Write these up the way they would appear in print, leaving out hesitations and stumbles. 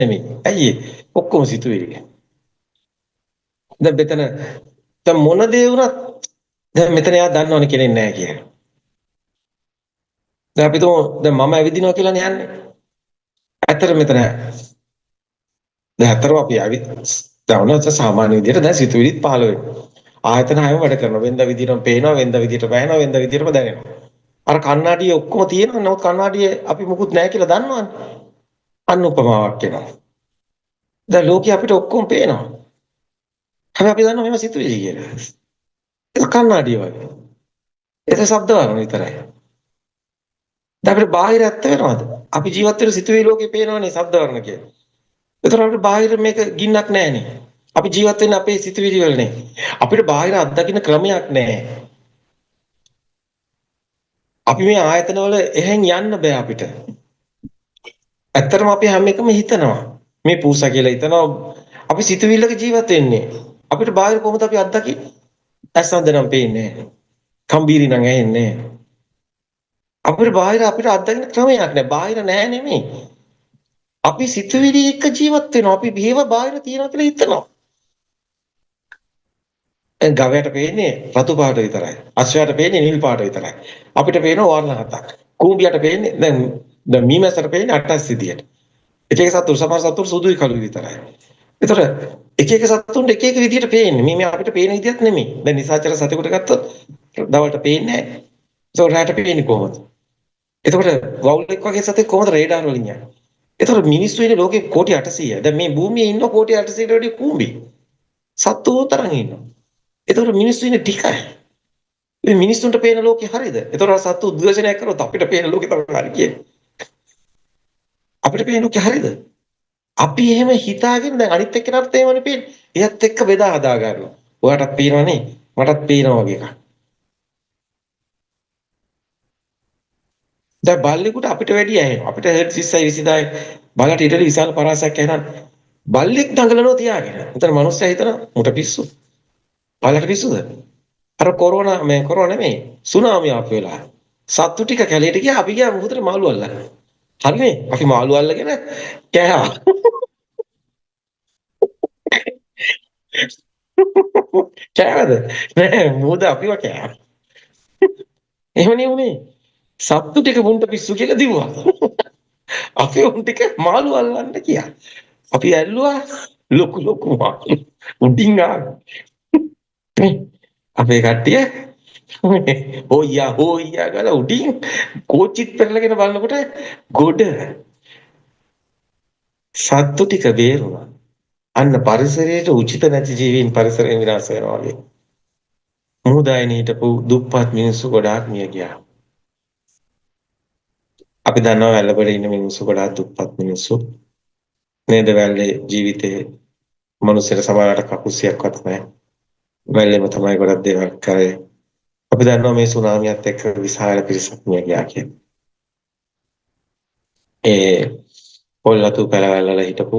නෙමෙයි. ඇයි ඒ? ඔක්කොම සිතුවිලි. දැන් මෙතන දැන් මොන දේ වුණත් දැන් මෙතන එයා දන්නවනේ කෙනෙක් නැහැ කියලා. දැන් අපි තුමු දැන් මම ඇවිදිනවා කියලානේ යන්නේ. ඇත්තට මෙතන දැන් ඇත්තටම අපි දැන් ඔන්න සාමාන්‍ය විදියට දැන් සිතුවිලිත් පහළ වෙනවා. ආයතන හයම වැඩ කරනවා. වෙනද විදියටම පේනවා, වෙනද විදියට වැහෙනවා, වෙනද විදියටම දැනෙනවා. අර කණ්ණාඩියේ ඔක්කොම තියෙනවා. නමුත් කණ්ණාඩියේ අපි මුකුත් නැහැ කියලා දන්නවනේ. අන්න උපමාවක් එනවා. දැන් ලෝකේ අපිට ඔක්කොම පේනවා. හැබැයි අපි දන්නවා මේවා සිතුවිලි කියලා. ඒක කණ්ණාඩිය වගේ. ඒක ශබ්ද වර්ණ විතරයි. දැන් අපිට බාහිර ඇත්ත වෙනවද? අපි ජීවත් වෙන සිතුවිලි ලෝකේ පේනවනේ ශබ්ද වර්ණ කියලා. ඒතර අපිට බාහිර මේක ගින්නක් නෑනේ. අපි ජීවත් වෙන්නේ අපේ සිතුවිලි වලනේ. අපිට බාහිර අත්දකින්න ක්‍රමයක් නෑ. අපි මේ ආයතන වල එහෙන් යන්න බෑ අපිට. ඇත්තටම අපි හැම එකම හිතනවා. මේ පූසා කියලා හිතනවා. අපි සිතුවිල්ලක ජීවත් වෙන්නේ. අපිට බාහිර කොහොමද අපි අත්දකින්නේ? ඇස් අඳ නම් පේන්නේ නෑ. කම්බීරි නම් ඇහෙන්නේ නෑ. අපිට බාහිර අපිට අත්දකින්න ක්‍රමයක් නෑ. බාහිර නෑ නෙමෙයි. අපි සිතුවිලි එක්ක ජීවත් වෙනවා. අපි මේව බාහිර තියනවා කියලා හිතනවා. දැන් ගවයාට පේන්නේ රතු පාට විතරයි. අශ්වයාට පේන්නේ නිල් පාට විතරයි. අපිට පේනවා වර්ණ හතක්. කූඹියට පේන්නේ දැන් දැන් මීමැස්සට පේන්නේ අටස් විදියට. එක එක සතුන් සමහර සතුන් සුදුයි කළුයි විතරයි. ඒතර එක එක සතුන්ට එක එක විදියට පේන්නේ. මේ මේ අපිට පේන විදියත් නෙමෙයි. දැන් නිසාචර සතෙකුට ගත්තොත් දවල්ට පේන්නේ නැහැ. ඒතකොට රැට පේන්නේ කොහොමද? එතකොට වවුලෙක් වගේ සතෙක් කොහොමද රේඩාර් වලින් යන්නේ? එතකොට මිනිස්සු ඉන්නේ ලෝකේ කෝටි 800. දැන් මේ භූමියේ ඉන්න කෝටි 800ට වැඩි කූඹි. සත්තු තරම් ඉන්නවා. එතකොට මිනිස්සු ඉන්නේ ටිකයි. මේ මිනිස්සුන්ට පේන ලෝකේ හරිද? එතකොට අර සත්තු උද්ඝෝෂණයක් කරොත් අපිට පේන ලෝකේ තමයි හරි කියන්නේ. අපිට පේන ලෝකේ හරිද? අපි එහෙම හිතාගෙන දැන් අනිත් එක්කෙනාට එහෙමනේ පේන්නේ. එයත් එක්ක බෙදා හදා ගන්නවා. ඔයාටත් පේනවනේ මටත් පේනවා වගේ එකක්. දැන් බල්ලෙකුට අපිට වැඩිය ඇහෙනවා. අපිට හර්ට්ස් 20යි 20000යි බලට ඊට වඩා විශාල පරාසයක් ඇහෙනවා. බල්ලෙක් දඟලනවා තියාගෙන. එතන මනුස්සයා හිතනවා මුට පිස්සු. බල්ලට පිස්සුද? අර කොරෝනා මේ කොරෝනා නෙමෙයි සුනාමි ආපු වෙලාව. සත්තු ටික කැලේට ගියා අපි ගියා මුහුදට මාළු අල්ලන්න. හරිනේ අපි මාළු අල්ලගෙන කෑවා. කෑවද? නෑ මුහුද අපිව කෑවා. එහෙමනේ වුනේ. සත්තු ටික මුන්ට පිස්සු කියලා දිව්වා. අපි උන් ටික මාළු අල්ලන්න ගියා. අපි ඇල්ලුවා ලොකු ලොකු මාළු. උඩින් ආවා. අපේ කට්ටිය හොයියා හොයියා ගාලා උඩින් කෝච්චිත් පෙරලගෙන බලනකොට ගොඩ සත්තු ටික බේරුණා. අන්න පරිසරයට උචිත නැති ජීවීන් පරිසරයෙන් විනාශ වෙනවා වගේ. මුහුදායින හිටපු දුප්පත් මිනිස්සු ගොඩාක් මිය ගියා. අපි දන්නවා වැල්ලබඩ ඉන්න මිනිස්සු ගොඩාක් දුප්පත් මිනිස්සු. නේද වැල්ලේ ජීවිතේ මනුස්සයට සමහරවිට කකුසියක්වත් නැහැ. වැල්ලේම තමයි ගොඩක් දේවල් කරේ. අපි දන්නවා මේ සුනාමියත් එක්ක විශාල පිරිසක් මිය ගියා කියලා. ඒ පොල්ලතු පැලවල් වල හිටපු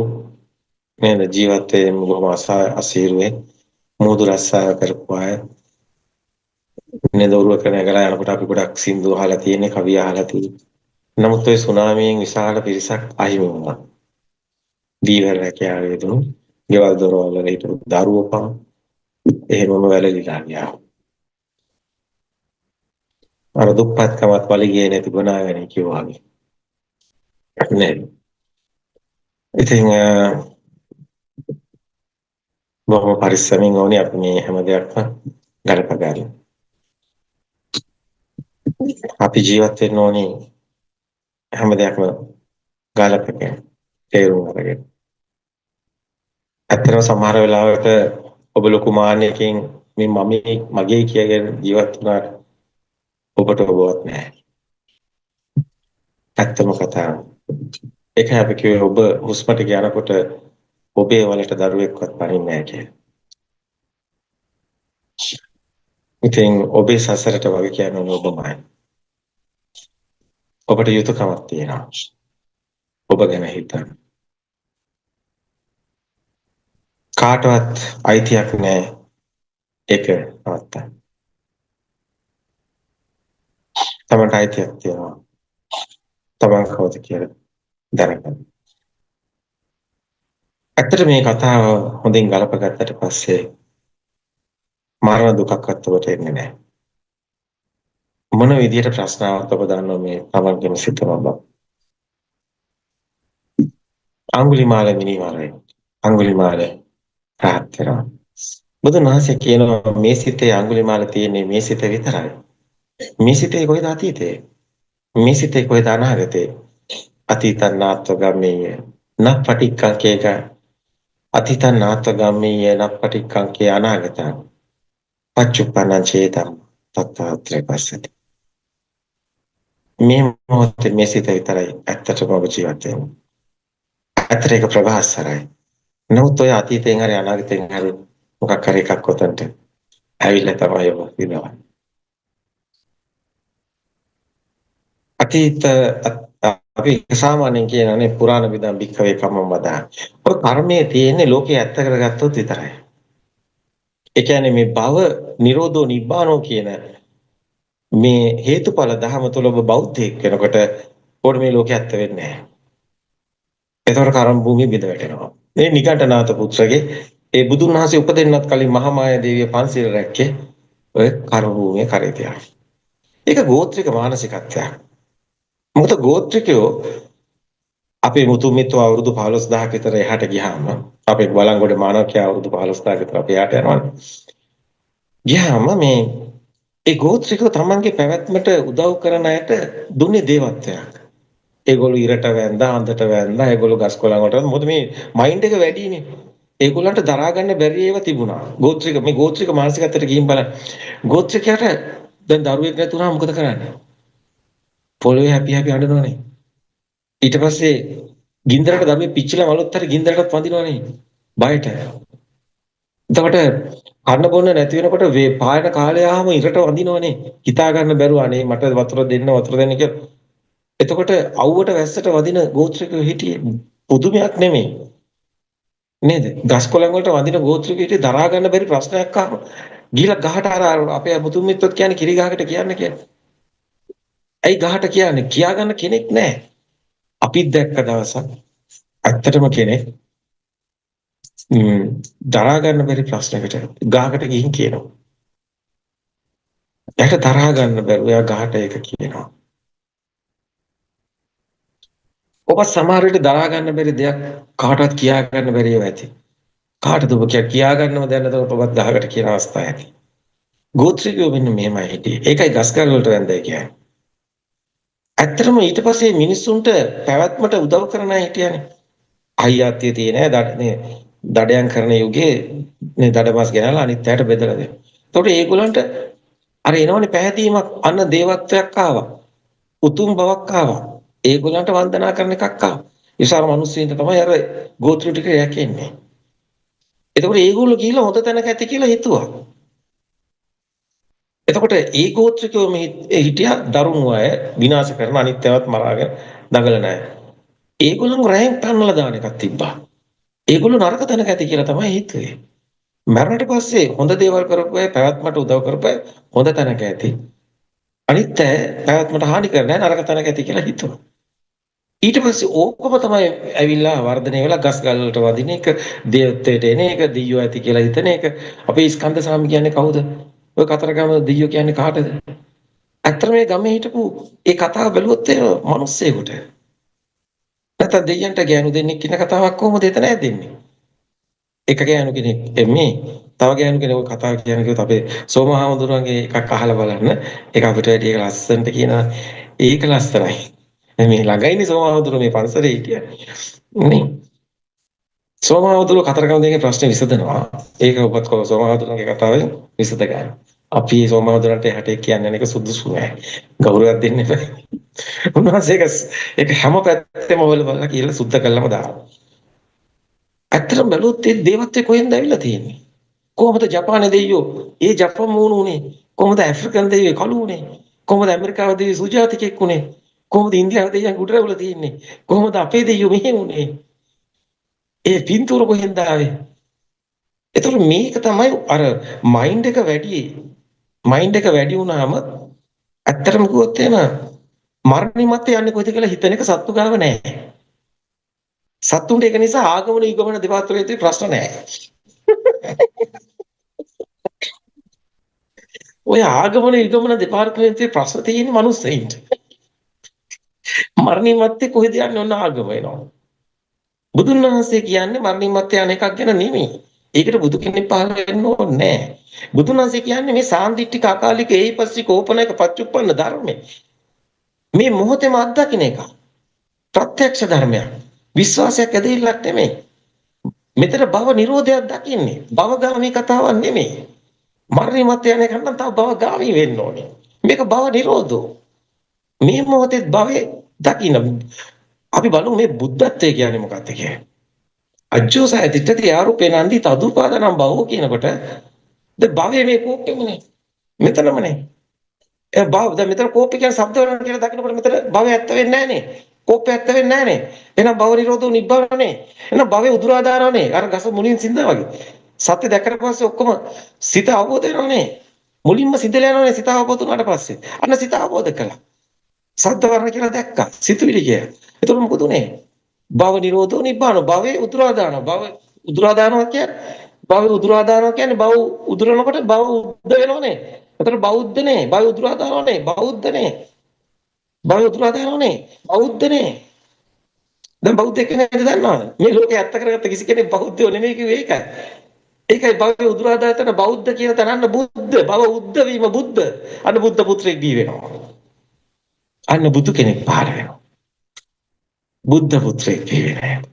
නේද ජීවත් වෙන්න බොහොම අසීරුවෙන් මුහුදු රස්සාව කරපු අය නේද ඔරුවක නැගලා යනකොට අපි ගොඩක් සින්දු අහලා තියෙන්නේ කවි අහලා තියෙන්නේ. නමුත් ඔය සුනාමියෙන් විශාල පිරිසක් අහිමි වුණා. දීවැල් රැකියාව යෙදුණු ගෙවල් දොරවල් වල හිටපු දරුවෝ පවා එහෙමම වැළලීලා ගියා. අර දුප්පත්කමත් වලිගේ නැති ගුණා වෙන කිව්වා වගේ. නේද? ඉතින් බොහොම පරිස්සමින් ඕනේ අපි මේ හැම දෙයක්ම ගලප ගන්න. අපි ජීවත් වෙන්න ඕනේ හැම දෙයක්ම ගලපගෙන තේරුම් අරගෙන. ඇත්තටම සමහර වෙලාවට ඔබ ලොකු මාන්නයකින් මේ මම මගේ කියගෙන ජීවත් වුණාට ඔබට ඔබවත් නෑ. ඇත්තම කතාව. ඒකයි අපි කිව්වේ ඔබ හුස්මට යනකොට ඔබේ වලට දරුවෙක්වත් පනින්නේ නෑ කියලා. ඉතින් ඔබේ සසරට වග කියන්න ඕනේ ඔබමයි. ඔබට යුතුයකමක් තියෙනවා. ඔබ ගැන හිතන්න. කාටවත් අයිතියක් නෑ ඒක නවත්තන්න. තමන්ට අයිතියක් තියෙනවා. තමන් කවුද කියලා දැනගන්න. ඇත්තට මේ කතාව හොඳින් ගලපගත්තට පස්සේ මරණ දුකක්වත් ඔබට එන්නේ නැහැ. මොන විදියට ප්‍රශ්න ආවත් ඔබ දන්නවා මේ තමන්ගේම සිතම බව. අඟුලිමාල මිනිමරයි. අඟුලිමාල රහත් වෙනවා. බුදුන් වහන්සේ කියනවා මේ සිතේ අඟුලිමාල තියෙන්නේ මේ සිත විතරයි. මේ සිතේ කොහෙද අතීතේ? මේ සිතේ කොහෙද අනාගතේ? අතීතං නාත්ව ගම්මේය නප්පටික්කං කේක අතීතං නාත්ව ගම්මේය නප්පටික්කං කේ අනාගතං පච්චුප්පන්නං චේතං තත්තාත්‍රේ පස්සති. මේ මොහොතේ මේ සිත විතරයි ඇත්තටම ඔබ ජීවත් වෙන්නේ. ඇත්තට ඒක ප්‍රභාස්වරයි. නමුත් ඔය අතීතයෙන් හරි අනාගතයෙන් හරි මොකක් හරි එකක් ඔතනට ඇවිල්ලා තමයි ඔබ විඳවන්නේ. අතීත අපි සාමාන්‍යයෙන් කියනනේ පුරාණ විදම් භික්ඛවේ කම්මං වදා. ඔය කර්මයේ තියෙන්නේ ලෝකේ ඇත්ත කරගත්තොත් විතරයි. ඒ කියන්නේ මේ භව නිරෝධෝ නිබ්බානෝ කියන මේ හේතුඵල ධහම තුළ ඔබ බෞද්ධයෙක් වෙනකොට ඔබට මේ ලෝකේ ඇත්ත වෙන්නේ නැහැ. එතකොට කර්ම භූමිය බිඳ වැටෙනවා. මේ නිකණ්ඨනාත පුත්‍රගේ ඒ බුදුන් වහන්සේ උපදින්නත් කලින් මහා මායා දේවිය පන්සිල් රැක්කේ ඔය කර්ම භූමිය කරේ තියාගෙන. ඒක ගෝත්‍රික මානසිකත්වයක්. මොකද ගෝත්‍රිකයෝ අපේ මුතුන් මිත්තෝ අවුරුදු 15,000ක විතර එහාට ගියාම අපේ බලංගොඩ මානවකයා අවුරුදු 15,000ක විතර අපි එහාට යනවනේ. ගියාම මේ ඒ ගෝත්‍රිකව තමන්ගේ පැවැත්මට උදව් කරන අයට දුන්නේ දේවත්වයක්. ඒගොල්ලෝ ඉරට වැන්දා, අඳට වැන්දා, ඒගොල්ලෝ ගස් කොළන් වලට. මොකද මේ මයින්ඩ් එක වැඩිනේ. ඒගොල්ලන්ට දරා ගන්න බැරි ඒවා තිබුණා. ගෝත්‍රික මේ ගෝත්‍රික මානසිකත්වයට ගිහින් බලන්න. ගෝත්‍රිකයාට දැන් දරුවෙක් නැතුණාම මොකද කරන්නේ? පොළවේ හැපි හැපි අඬනවනේ. ඊට පස්සේ ගින්දරට දරුවෙක් පිච්චිලා මලොත් හරි ගින්දරටත් වඳිනවනේ. බයට. එතකොට කන්න බොන්න නැති වෙනකොට පායන කාලය ආවම ඉරට වඳිනවනේ. හිතා ගන්න බැරුව අනේ මට වතුර දෙන්න වතුර දෙන්න කියලා. එතකොට අවුවට වැස්සට වදින ගෝත්‍රිකයෝ හිටියේ පුදුමයක් නෙමෙයි. නේද? ගස් කොළන් වලට වඳින ගෝත්‍රිකයෝ හිටියේ දරා ගන්න බැරි ප්‍රශ්නයක් ආවම ගිහලා ගහට අර අපේ මුතුන් මිත්තොත් කියන්නේ කිරි ගහකට කියන්න කියලා. ඇයි ගහට කියන්නේ? කියා ගන්න කෙනෙක් නැහැ. අපිත් දැක්ක දවසක් ඇත්තටම කෙනෙක් දරා ගන්න බැරි ප්‍රශ්නයකට ගහකට ගිහින් කියනවා. එයාට දරා ගන්න බැරුව එයා ගහට ඒක කියනවා. ඔබ සමහර විට දරා ගන්න බැරි දෙයක් කාටවත් කියා ගන්න බැරි ඒවා ඇති. කාටද ඔබ කියා ගන්නම දැන නැතුව ඔබත් ගහකට කියන අවස්ථා ඇති. ගෝත්‍රිකයෝ මෙන්න මෙහෙමයි හිටියේ. ඒකයි ගස් ගල් වලට වැන්දයි කියන්නේ. ඇත්තටම ඊට පස්සේ මිනිස්සුන්ට පැවැත්මට උදව් කරන අය හිටියානේ. අයියාත්‍ය තියෙන අය මේ දඩයන් කරන යුගයේ මේ දඩමස් ගෙනල්ලා අනිත් අයට බෙදලා දෙනවා. එතකොට ඒගොල්ලන්ට අර එනවනේ පැහැදීමක්, අන්න දේවත්වයක් ආවා. උතුම් බවක් ආවා. ඒගොල්ලන්ට වන්දනා කරන එකක් ආවා. ඉස්සර මිනිස්සුන්ට තමයි අර ගෝත්‍ර ටික යැකෙන්නේ. එතකොට ඒගොල්ලෝ ගිහිල්ලා හොඳ තැනක ඇති කියලා හිතුවා. එතකොට ඒ ගෝත්‍රිකයෝ මේ හිටියා දරුණු අය, විනාශ කරන අනිත් ඒවාත් මරාගෙන දඟලන අය. ඒගොල්ලෝ රැයෙන් පන්නලා දාන එකක් තිබ්බා. ඒගොල්ලෝ නරක තැනක ඇති කියලා තමයි හිතුවේ. මරණට පස්සේ හොඳ දේවල් කරපු අය, පැවැත්මට උදව් කරපු අය හොඳ තැනක ඇති. අනිත් අය පැවැත්මට හානි කරන අය නරක තැනක ඇති කියලා හිතුවා. ඊට පස්සේ ඕකම තමයි ඇවිල්ලා වර්ධනය වෙලා ගස් ගල් වලට වදින එක, දේවත්වයට එන එක, දෙයියෝ ඇති කියලා හිතන එක. අපේ ස්කන්ධ සාමි කියන්නේ කවුද? ඔය කතරගම දෙයියෝ කියන්නේ කාටද? ඇත්තට මේ ගමේ හිටපු ඒ කතාව බැලුවොත් එහෙම මිනිස්සෙකුට. නැත්තම් දෙයියන්ට ගෑනු දෙන්නෙක් ඉන්න කතාවක් කොහොමද එතන ඇදෙන්නේ? එක ගෑනු කෙනෙක් මේ තව ගෑනු කෙනෙක් ඔය කතාව කියන කිව්වොත් අපේ සෝමහාමුදුරන්ගේ එකක් අහලා බලන්න. ඒක අපිට වැඩි එක ලස්සනට කියනවා. ඒක ලස්සනයි. මේ ළඟයිනේ සෝමහාමුදුරුවෝ මේ පන්සලේ හිටියා. නේ. සෝමහාමුදුරුවෝ කතරගම දෙකේ ප්‍රශ්නේ විසඳනවා. ඒක ඔබත් කොහොම සෝමහාමුදුරුවන්ගේ කතාවෙන් විසඳ ගන්න. අපි සෝමහාමුදුරන්ට එහාට කියන්නේ එක සුදුසු නෑ. ගෞරවයක් දෙන්න එපා. උන්වහන්සේ ඒක හැම පැත්තෙම හොයලා බලලා කියලා සුද්ධ කළාම දානවා. ඇත්තටම බැලුවොත් ඒ දේවත්වයේ කොහෙන්ද ඇවිල්ලා තියෙන්නේ? කොහොමද ජපානයේ දෙයියෝ ඒ ජපන් මූණු උනේ? කොහොමද ඇෆ්‍රිකන් දෙයියෝ කළු උනේ? කොහොමද ඇමරිකාව දෙයියෝ සුජාතිකෙක් උනේ? කොහොමද ඉන්දියාව දෙයියන් උඩ රැවුල තියෙන්නේ? කොහොමද අපේ දෙයියෝ මෙහෙ උනේ? ඒ පින්තූර කොහෙන්ද ආවේ? එතකොට මේක තමයි අර මයින්ඩ් එක වැඩි. මයින්ඩ් එක වැඩි වුණාම ඇත්තටම කිව්වොත් එහෙම මරණින් මත්තේ යන්නේ කොහෙද කියලා හිතන එක සත්තු ගාව නෑ. සත්තුන්ට ඒක නිසා ආගමන යුගමන දෙපාර්තමේන්තුවේ ප්‍රශ්න නැහැ. ඔය ආගමන යුගමන දෙපාර්තමේන්තුවේ ප්‍රශ්න තියෙන්නේ මනුස්සයින්ට. මරණින් මත්තේ කොහෙද යන්නේ ඔන්න ආගම එනවා. බුදුන් වහන්සේ කියන්නේ මරණින් මත්තේ යන එකක් ගැන නෙමෙයි. ඒකට බුදු කෙනෙක් පහළ වෙන්න ඕනේ නෑ. බුදුන් වහන්සේ කියන්නේ මේ සාන්දිටික අකාලික ඒහිපස්සික ඕපනයක පච්චුප්පන්න ධර්මය. මේ මොහොතේම අත්දකින්න එක. ප්‍රත්‍යක්ෂ ධර්මයක්. විශ්වාසයක් ඇදහිල්ලක් නෙමෙයි. මෙතන භව නිරෝධයක් දකින්නේ. භවගාමී කතාවක් නෙමෙයි. මරණින් මත්තේ යන එක නම් තව භවගාමී වෙන්න ඕනේ. මේක භව නිරෝධෝ. මේ මොහොතේ භවයේ දකින්න. අපි බලමු මේ බුද්ධත්වය කියන්නේ මොකක්ද කියලා. අජ්ජෝසය තිට්ඨති ආරූපේ නන්දි තදුපාදනම් භවෝ කියනකොට දැන් භවයේ මේ කෝප්පෙමනේ. මෙතනමනේ. ඒ භව දැන් මෙතන කෝප්පේ කියන්නේ ශබ්ද වර්ණ කියලා දකිනකොට මෙතන භවය ඇත්ත වෙන්නේ නැහනේ. කෝප්පේ ඇත්ත වෙන්නේ නැහනේ. එහෙනම් භව නිරෝධෝ නිබ්බානනේ. එහෙනම් භවය උදුරා දානවනේ. අර ගස මුලින් සින්දා වගේ. සත්‍ය දැක්කට පස්සේ ඔක්කොම සිත අවබෝධ වෙනවනේ. මුලින්ම සිඳලා යනවනේ සිත අවබෝධ වුණාට පස්සේ. අන්න සිත අවබෝධ කළා. සද්ද වර්ණ කියලා දැක්කා. සිතුවිලි කියලා. එතකොට මොකද උනේ? භව නිරෝධෝ නිබ්බාන. භවයේ උදුරා දානවා. භව උදුරා දානවා කියන්නේ භව උදුරා දානවා කියන්නේ භව උදුරනකොට භව උද්ද වෙනවනේ. එතකොට බෞද්ධ නේ. භව උදුරා දානවනේ. බෞද්ධ නේ. භව උදුරා දානවනේ. බෞද්ධ නේ. දැන් බෞද්ධ කෙනෙක් දන්නවද? මේ ලෝකේ ඇත්ත කරගත්ත කිසි කෙනෙක් බෞද්ධයෝ නෙමෙයි කිව්වේ ඒකයි. ඒකයි භවය උදුරා දාන තැන බෞද්ධ කියන තැන අන්න බුද්ධ. භව උද්ද වීම බුද්ධ. අන්න බුද්ධ පුත්‍රයෙක් බිහි වෙනවා. අන්න බුදු කෙනෙක් පහළ වෙනවා. බුද්ධ පුත්‍රයෙක් බිහි වෙනවා.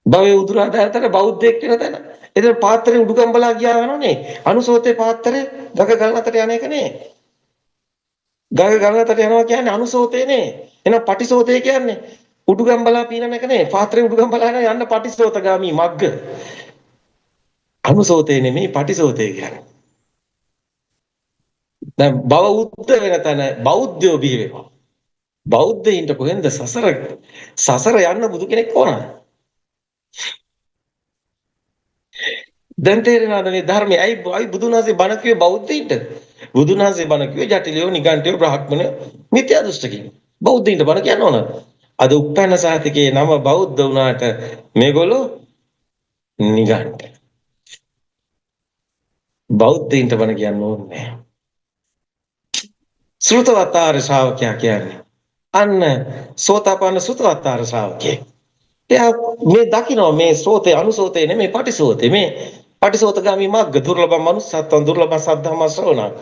භවය උදුරා දාන තැන බෞද්ධයෙක් වෙන තැන. එතන පාත්‍රේ උඩුගම් බලා ගියා වෙනවනේ. අනුසෝතේ පාත්‍රේ ගග ගලන අතට යන එක නේ. ගග ගලන අතට යනවා කියන්නේ අනුසෝතේ නේ. එහෙනම් පටිසෝතේ කියන්නේ උඩුගම් බලා පීනන එක නේ. පාත්‍රේ උඩුගම් බලා යන යන්න පටිසෝතගාමී මග්ග. අනුසෝතේ නෙමෙයි පටිසෝතේ කියන්නේ. දැන් භව උද්ද වෙන තැන බෞද්ධයෝ බිහි වෙනවා. බෞද්ධයින්ට කොහෙන්ද සසර සසර යන්න බුදු කෙනෙක් ඕනද? දැන් තේරෙනවද මේ ධර්මයේ ඇයි ඇයි බුදුන් වහන්සේ බණ කිව්වේ බෞද්ධයින්ට? බුදුන් වහන්සේ බණ කිව්වේ ජටිලයෝ නිගණ්ඨයෝ බ්‍රාහ්මණයෝ මිත්‍යා දෘෂ්ටිකින්. බෞද්ධයින්ට බණ කියන්න ඕනද? අද උප්පැන්න සාහිතිකේ නම බෞද්ධ වුණාට මේගොල්ලෝ නිගණ්ඨ. බෞද්ධයින්ට බණ කියන්න ඕනේ නෑ. ශ්‍රුතවත් ආර්ය ශ්‍රාවකයා කියන්නේ අන්න සෝතාපන්න ශ්‍රුතවත් ආර්ය ශ්‍රාවකයෙක්. එයා මේ දකිනවා මේ සෝතේ අනුසෝතේ නෙමෙයි පටිසෝතේ. මේ පටිසෝතගාමී මග්ග දුර්ලභ මනුස්සත්වං දුර්ලභ සද්ධම්ම ශ්‍රවණ.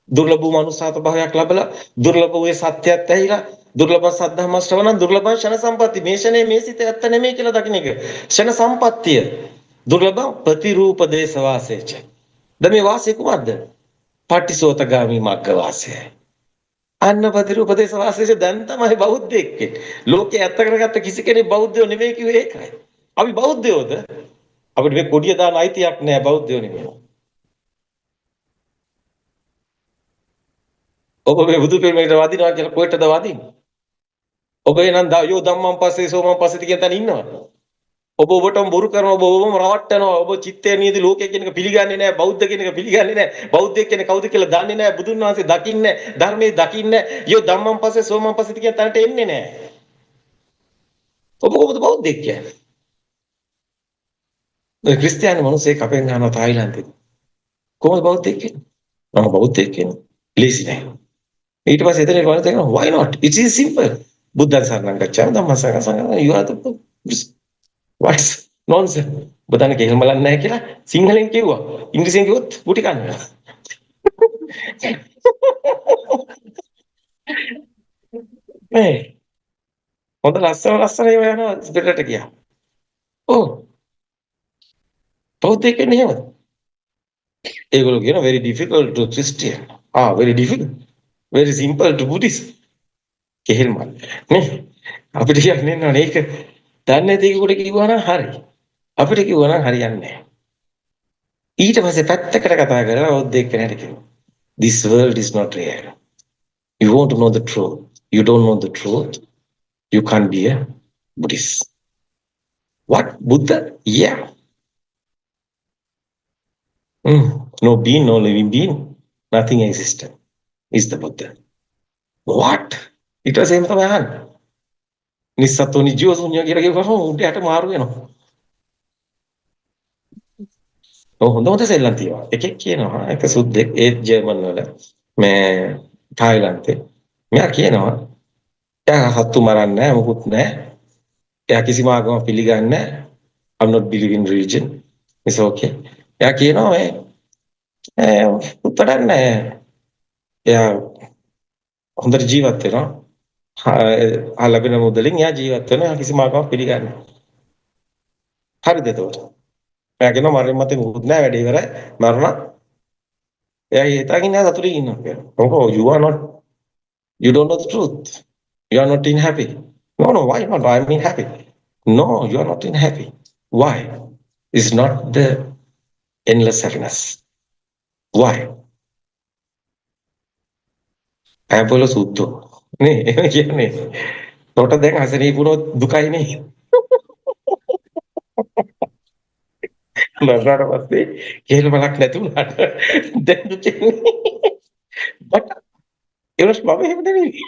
දුර්ලභ වූ මනුස්සාත භාවයක් ලැබලා දුර්ලභ වූ සත්‍යයත් ඇහිලා දුර්ලභ සද්ධම්ම ශ්‍රවණ දුර්ලභ ක්ෂණ සම්පatti මේ ක්ෂණේ මේ සිත ඇත්ත නෙමෙයි කියලා දකින්න එක. ක්ෂණ සම්පත්තිය දුර්ලභ ප්‍රතිරූප දේශ වාසේච. දැන් මේ වාසය කුමක්ද? පටිසෝතගාමී මග්ග වාසයයි. අන්න ප්‍රතිරූප දේශ වාසයේච දැන් තමයි බෞද්ධයෙක් වෙන්නේ. ලෝකේ ඇත්ත කරගත්ත කිසි කෙනෙක් බෞද්ධයෝ නෙමෙයි කිව්වේ ඒකයි. අපි බෞද්ධයෝද? අපිට මේ කොඩිය දාන අයිතියක් නෑ බෞද්ධයෝ නෙමෙයි. ඔබ මේ බුදු පිළිමයට වදිනවා කියලා කොහෙටද වදින්නේ? ඔබ එනං යෝ ධම්මං පස්සේ සෝමං පස්සේති කියන තැන ඉන්නවා. ඔබ ඔබටම බොරු කරනවා, ඔබ ඔබම රවට්ටනවා, ඔබ චිත්තය නියති ලෝකය කියන එක පිළිගන්නේ නැහැ, බෞද්ධ කියන එක පිළිගන්නේ නැහැ, බෞද්ධයෙක් කියන්නේ කවුද කියලා දන්නේ නැහැ, බුදුන් වහන්සේ දකින්නේ නැහැ, ධර්මයේ දකින්නේ නැහැ, යෝ ධම්මං පස්සේ සෝමං පස්සේති කියන තැනට එන්නේ නැහැ. ඔබ කොහොමද බෞද්ධයෙක් කියන්නේ? ඔය ක්‍රිස්තියානි මිනිස්සෙක් අපෙන් අහනවා තායිලන්තෙ. කොහොමද බෞද්ධයෙක් කියන්නේ? මම බෞද්ධයෙක් කියන්නේ. ලේසි නෑ. ඊට පස්සේ එතන වලට කියනවා why not? It is simple. බුද්ධං සරණං ගච්ඡාමි ධම්මං සරණං සංඝං you are the what's nonsense. ඔබ දන්නේ කෙහෙල් මලන්නේ නැහැ කියලා සිංහලෙන් කිව්වා. ඉංග්‍රීසියෙන් කිව්වොත් ගුටි කන්න වෙනවා. මේ හොඳ ලස්සන ලස්සන ඒවා යනවා පිටරට ගියා. ඔව්. බෞද්ධයෙක් වෙන්නේ එහෙමද? ඒගොල්ලෝ කියනවා very difficult to Christian. Ah, very difficult. Very simple to Buddhist. කෙහෙල් මල්. නේ? අපිට කියන්නේ නෑ ඒක දන්නේ නැති කෙනෙකුට කිව්වා නම් හරි. අපිට කිව්වා නම් හරියන්නේ නෑ. ඊට පස්සේ පැත්තකට කතා කරලා බෞද්ධයෙක් කෙනාට කිව්වා. This world is not real. You want to know the truth. You don't know the truth. You can't be a Buddhist. What? Buddha? Yeah. No being, no living being, nothing existed is the Buddha. What? ඊට පස්සේ එහෙම තමයි අහන්නේ. නිස්සත්තු නිජීව ශුන්‍ය කියලා කිව්වම උන්ට යට මාරු වෙනවා. ඔව්, හොඳ හොඳ සෙල්ලම් තියෙනවා. එකෙක් කියනවා, එක සුද්දෙක් ඒත් ජර්මන් වල මේ තායිලන්තේ. මෙයා කියනවා එයා සත්තු මරන්නේ නැහැ, මොකුත් නැහැ. එයා කිසිම ආගමක් පිළිගන්නේ නැහැ. I'm not believe in religion. It's okay. එයා කියනවා මේ උත්තර නැහැ. එයා හොඳට ජීවත් වෙනවා. ලැබෙන මුදලින් එයා ජීවත් වෙනවා. එයා කිසිම ආගමක් පිළිගන්නේ නැහැ. හරිද එතකොට? එයා කියනවා මරණයන් මත්තේ මොකුත් නැහැ, වැඩේ ඉවරයි. මරුණා. එයා හිතාගෙන ඉන්නවා සතුටින් ඉන්නවා කියලා. Oh, you are not, you don't know the truth. You are not in happy. No, no, why not? I mean happy. No, you are not in happy. Why? It's not the endless happiness. Why? ඇපොල සුද්ධෝ නේ එහෙම කියන්නේ. තොට දැන් අසනීප වුණොත් දුකයි නේ. මරණයට පස්සේ කේල් මලක් නැති වුණාට දැන් දුකෙන්නේ. බට් ඒ වුණාට මම එහෙම නෙවෙයි.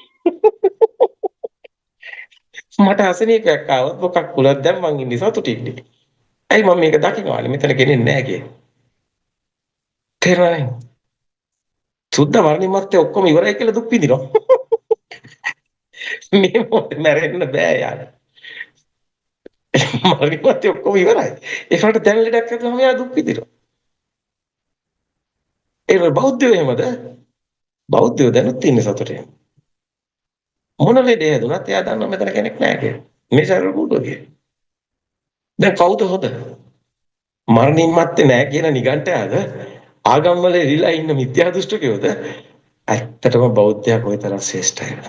මට අසනීපයක් ආවොත් මොකක් වුණත් දැන් මං ඉන්නේ සතුටින් ඉන්නේ. ඇයි මම මේක දකින්නවානේ මෙතන කෙනෙක් නෑ කියලා. තේරුණා නේද? සුද්ධ මරණින් මත්තේ ඔක්කොම ඉවරයි කියලා දුක් විඳිනවා. මේ මොහොතේ මැරෙන්න බෑ යාර. මරණින් මත්තේ ඔක්කොම ඉවරයි. ඒකට දැන් ලෙඩක් හැදුවම එයා දුක් විඳිනවා. ඒ බෞද්ධයෝ එහෙමද? බෞද්ධයෝ දැනුත් ඉන්නේ සතුටින්. මොන ලෙඩේ හැදුනත් එයා දන්නවා මෙතන කෙනෙක් නෑ කියලා. මේ ශරීර කූඩුව කියලා. දැන් කවුද හොඳ? මරණින් මත්තේ නෑ කියන නිගණ්ඨයාද? ආගම් වල එරිලා ඉන්න මිත්‍යා දෘෂ්ටිකයෝද? ඇත්තටම බෞද්ධයා කොයිතරම් ශ්‍රේෂ්ඨයිද?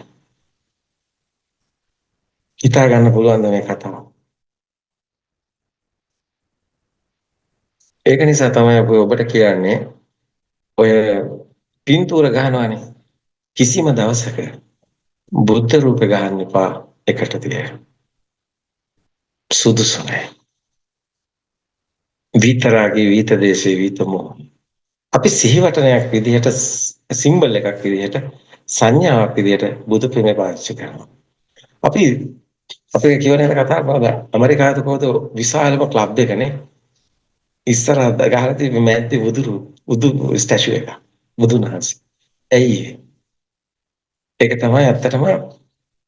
හිතා ගන්න පුළුවන්ද මේ කතාව? ඒක නිසා තමයි අපි ඔබට කියන්නේ ඔය පින්තූර ගහනවානේ, කිසිම දවසක බුද්ධ රූප ගහන්න එපා එකට තියලා. සුදුසු නෑ. විතරාගේ විත දේශේ විත මොහ. අපි සිහිවටනයක් විදිහට, සිම්බල් එකක් විදිහට, සංඥාවක් විදිහට බුදු පිළිමය පාවිච්චි කරනවා. අපි අපි කියවන යන කතාව මොකද? ඇමරිකාවේ කොහොමද විශාලම ක්ලබ් එකනේ ඉස්සරහ ගහලා තිබ්බේ මැද්දේ බුදු ස්ටැචු එක. බුදුන් වහන්සේ. ඇයි ඒ? ඒක තමයි ඇත්තටම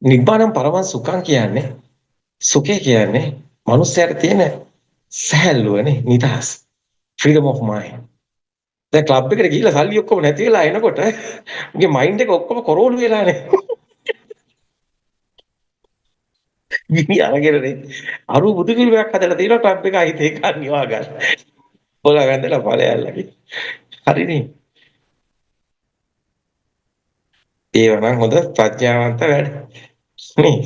නිබ්බානම් පරමං සුඛං කියන්නේ. සුඛය කියන්නේ මනුස්සයාට තියෙන සැහැල්ලුවනේ, නිදහස්. Freedom of mind. දැන් ක්ලබ් එකට ගිහිල්ලා සල්ලි ඔක්කොම නැති වෙලා එනකොට උගේ මයින්ඩ් එක ඔක්කොම කොරෝලු වෙලානේ. ගිනි අරගෙන නේ. අරු බුදු පිළිමයක් හදලා තියෙනවා ක්ලබ් එක අහිත ඒක නිවා ගන්න. පොළ වැඳලා ඵලයල්ලා කි. හරිනේ. ඒව නම් හොඳ ප්‍රඥාවන්ත වැඩ. නේ.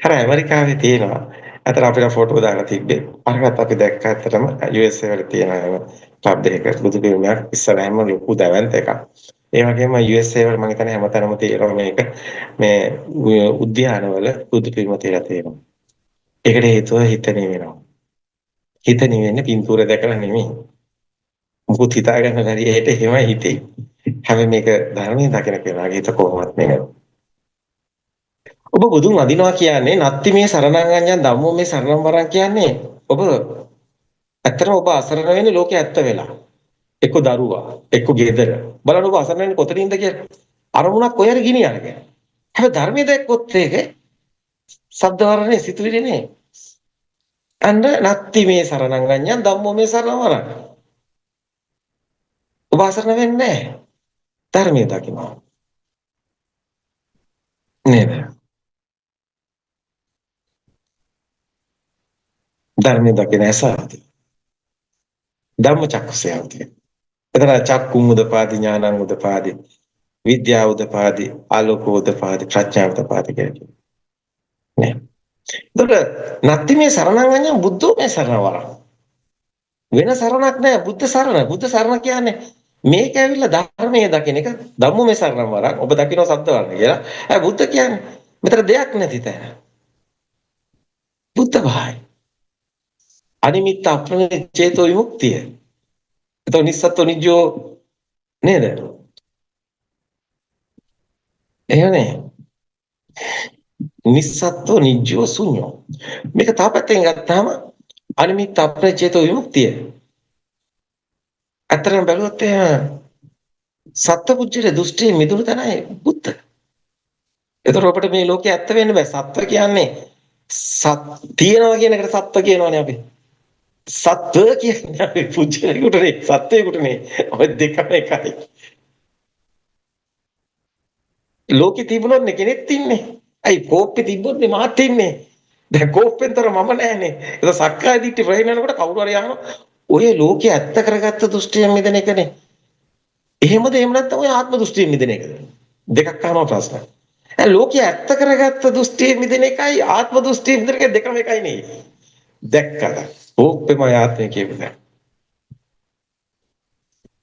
අර ඇමරිකාවේ තියෙනවා. අතන අපිට ෆොටෝ දාලා තිබ්බේ. අරකට අපි දැක්ක ඇත්තටම USA වල තියෙන අයව ක්ලබ් එකක බුදු පිළිමයක් ඉස්සරහම ලොකු දැවැන්ත එකක්. ඒ වගේම USA වල මම හිතන්නේ හැමතැනම තියෙනවා මේක, මේ උද්‍යානවල බුදු පිළිම තියලා තියෙනවා. ඒකට හේතුව හිත නිවෙනවා. හිත නිවෙන්නේ පින්තූර දැකලා නෙමෙයි. මුකුත් හිතා ගන්න බැරි ඇයට එහෙමයි හිතේ. හැබැයි මේක ධර්මයේ දකින කෙනාගේ හිත කොහොමත් නෙමෙයි. ඔබ බුදුන් වදිනවා කියන්නේ නත්ති මේ සරණං අඤ්ඤං ධම්මෝ මේ සරණං වරං කියන්නේ ඔබ ඇත්තටම ඔබ අසරණ වෙන්නේ ලෝකේ ඇත්ත වෙලා. එක්ක දරුවා, එක්ක ගෙදර. බලන්න ඔබ අසරණ වෙන්නේ කොතනින්ද කියලා. අරමුණක් ඔය හරි ගිනි අරගෙන. හැබැයි ධර්මයේ දැක්කොත් ඒක ශබ්ද වර්ණේ සිතුවිලි නේ. අන්න නත්ති මේ සරණං අඤ්ඤං ධම්මෝ මේ සරණං වරං. ඔබ අසරණ වෙන්නේ නැහැ. ධර්මයේ දකිනවා. නේද? ධර්මයේ දකින ඇස ආදී. ධම්මචක්කුසය ආදී. එතන චක්කුම් උදපාදි, ඥානං උදපාදි, විද්‍යාව උදපාදි, ආලෝක උදපාදි, ප්‍රඥා උදපාදි කියලා කියනවා. නේ. එතකොට නත්ති මේ සරණං අඤ්ඤං බුද්ධෝ මේ සරණ වරං. වෙන සරණක් නෑ බුද්ධ සරණ. බුද්ධ සරණ කියන්නේ මේක ඇවිල්ලා ධර්මයේ දකින එක, ධම්මෝ මේ සරණ වරං. ඔබ දකින්න සද්ද වර්ණ කියලා. හැබැයි බුද්ධ කියන්නේ මෙතන දෙයක් නැති තැන. බුද්ධ භාවය. අනිමිත්ත අප්‍රණිත චේතෝ විමුක්තිය. එතකොට නිස්සත්ත්ව නිජ්ජෝ නේද? එහෙම නේ. නිස්සත්ත්ව නිජ්ජෝ ශුන්‍යෝ. මේක තව පැත්තකින් ගත්තාම අනිමිත් අප්‍රචේතෝ විමුක්තිය. අතරම බැලුවොත් එහෙම සත්පුජ්‍යල දෘෂ්ටියේ මිදුණු තැනයි බුද්ධ. ඒතර ඔබට මේ ලෝකේ ඇත්ත වෙන්න බෑ. සත්ව කියන්නේ සත් තියනවා කියන එකට සත්ව කියනවනේ අපි. සත්ව කියන්නේ අපි පුජ්‍යලෙකුට නේ, සත්වයෙකුට නේ. ඔය දෙකම එකයි. ලෝකේ තිබුණොත් නේ කෙනෙක් ඉන්නේ. ඇයි කෝප්පේ තිබ්බොත් නේ මාත් ඉන්නේ. දැන් කෝප්පෙන්තර මම නෑනේ. ඒක සක්කාය දිට්ඨි ප්‍රහීන වෙනකොට කවුරු හරි අහනවා ඔය ලෝකේ ඇත්ත කරගත්ත දෘෂ්ටියෙන් මිදෙන එකනේ. එහෙමද එහෙම නැත්නම් ඔය ආත්ම දෘෂ්ටියෙන් මිදෙන එකද? දෙකක් අහනවා ප්‍රශ්න. දැන් ලෝකේ ඇත්ත කරගත්ත දෘෂ්ටියෙන් මිදෙන එකයි ආත්ම දෘෂ්ටියෙන් මිදෙන එක දෙකම එකයි නේ. දැක්කද? කෝප්පෙම ආත්මය කියපු දැන්.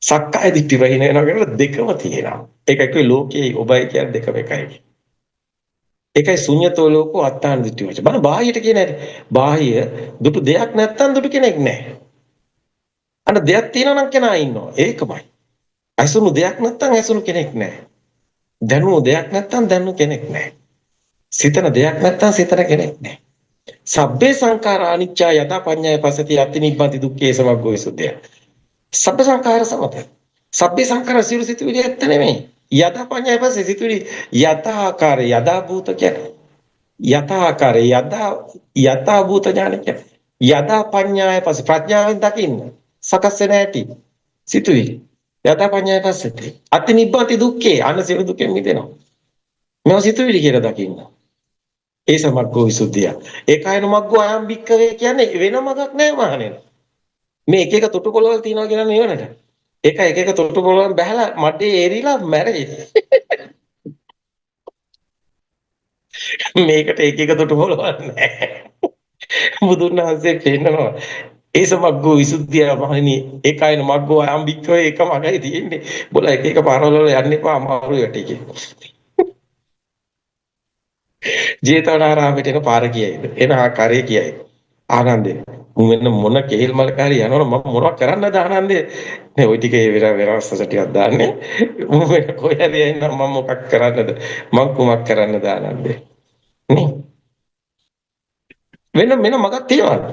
සක්කාය දිට්ඨි ප්‍රහීන වෙනවා කියනකොට දෙකම තියෙනවා. ඒකයි කිව්වේ ලෝකයේ ඔබයි කියන්නේ දෙකම එකයි. ඒකයි ශුන්‍යතෝ ලෝකෝ අත්තාන දිට්ඨි වච. බලන්න බාහියට කියන හැටි. බාහිය දුටු දෙයක් නැත්තම් දුටු කෙනෙක් නැහැ. අන්න දෙයක් තියෙනවා නම් කෙනා ඉන්නවා. ඒකමයි. ඇසුණු දෙයක් නැත්තම් ඇසුණු කෙනෙක් නැහැ. දැනුණු දෙයක් නැත්තම් දැනුණු කෙනෙක් නැහැ. සිතන දෙයක් නැත්තම් සිතන කෙනෙක් නැහැ. සබ්බේ සංඛාරා අනිච්චා යථා පඤ්ඤාය පස්සති අත්ති නිබ්බන්ති දුක්ඛේ සමග්ගෝ විසුද්ධිය. සබ්බ සංඛාර සමත. සබ්බේ සංඛාර සියලු සිතුවිලි ඇත්ත නෙමෙයි. යථා පඤ්ඤාය පස්සේ සිතුවිලි යථාකාර යදා භූත කියන්නේ යථාකාර යදා යථා භූත ඥාන කියන්නේ යදා පඤ්ඤාය පස්සේ ප්‍රඥාවෙන් දකින්න සකස් වෙන හැටි සිතුවිලි යථා පඤ්ඤාය පස්සති අති නිබ්බන්ති දුක්ඛේ අන්න සියලු දුකෙන් මිදෙනවා. මේවා සිතුවිලි කියලා දකින්න. ඒ සමග්ගෝ විසුද්ධිය. ඒකායන මග්ගෝ අයම් භික්කවේ කියන්නේ වෙන මගක් නෑ මහණෙනි. මේ එක එක තොටු පොළවල් තියනවා කියලා නිවනට. ඒක එක එක තොටු පොළවල් බහැලා මඩේ ඒරිලා මැරෙයි. මේකට එක එක තොටු පොළවල් නෑ. බුදුන් වහන්සේ පෙන්නනවා ඒ සමග්ගෝ විසුද්ධිය මහණෙනි ඒකායන මග්ගෝ අයම් භික්කවේ එක මගයි තියෙන්නේ. බොල එක එක පාරවල් වල යන්න එපා අමාරු වැටේ කියලා. ජේතවනාරාමයට එන පාර කියයිද? එන ආකාරය කියයිද? ආනන්දේ මුන් වෙන මොන කෙහෙල් මලක හරි යනවනම් මම මොනවක් කරන්නද ආනන්දේ? නේ ওই ටික ඒ වෙන වෙනස් ටිකක් දාන්නේ. මුන් වෙන කොහේ හරි යන්න මම මොකක් කරන්නද? මං කුමක් කරන්නද ආනන්දේ? නේ වෙන වෙන මගක් තියනවද?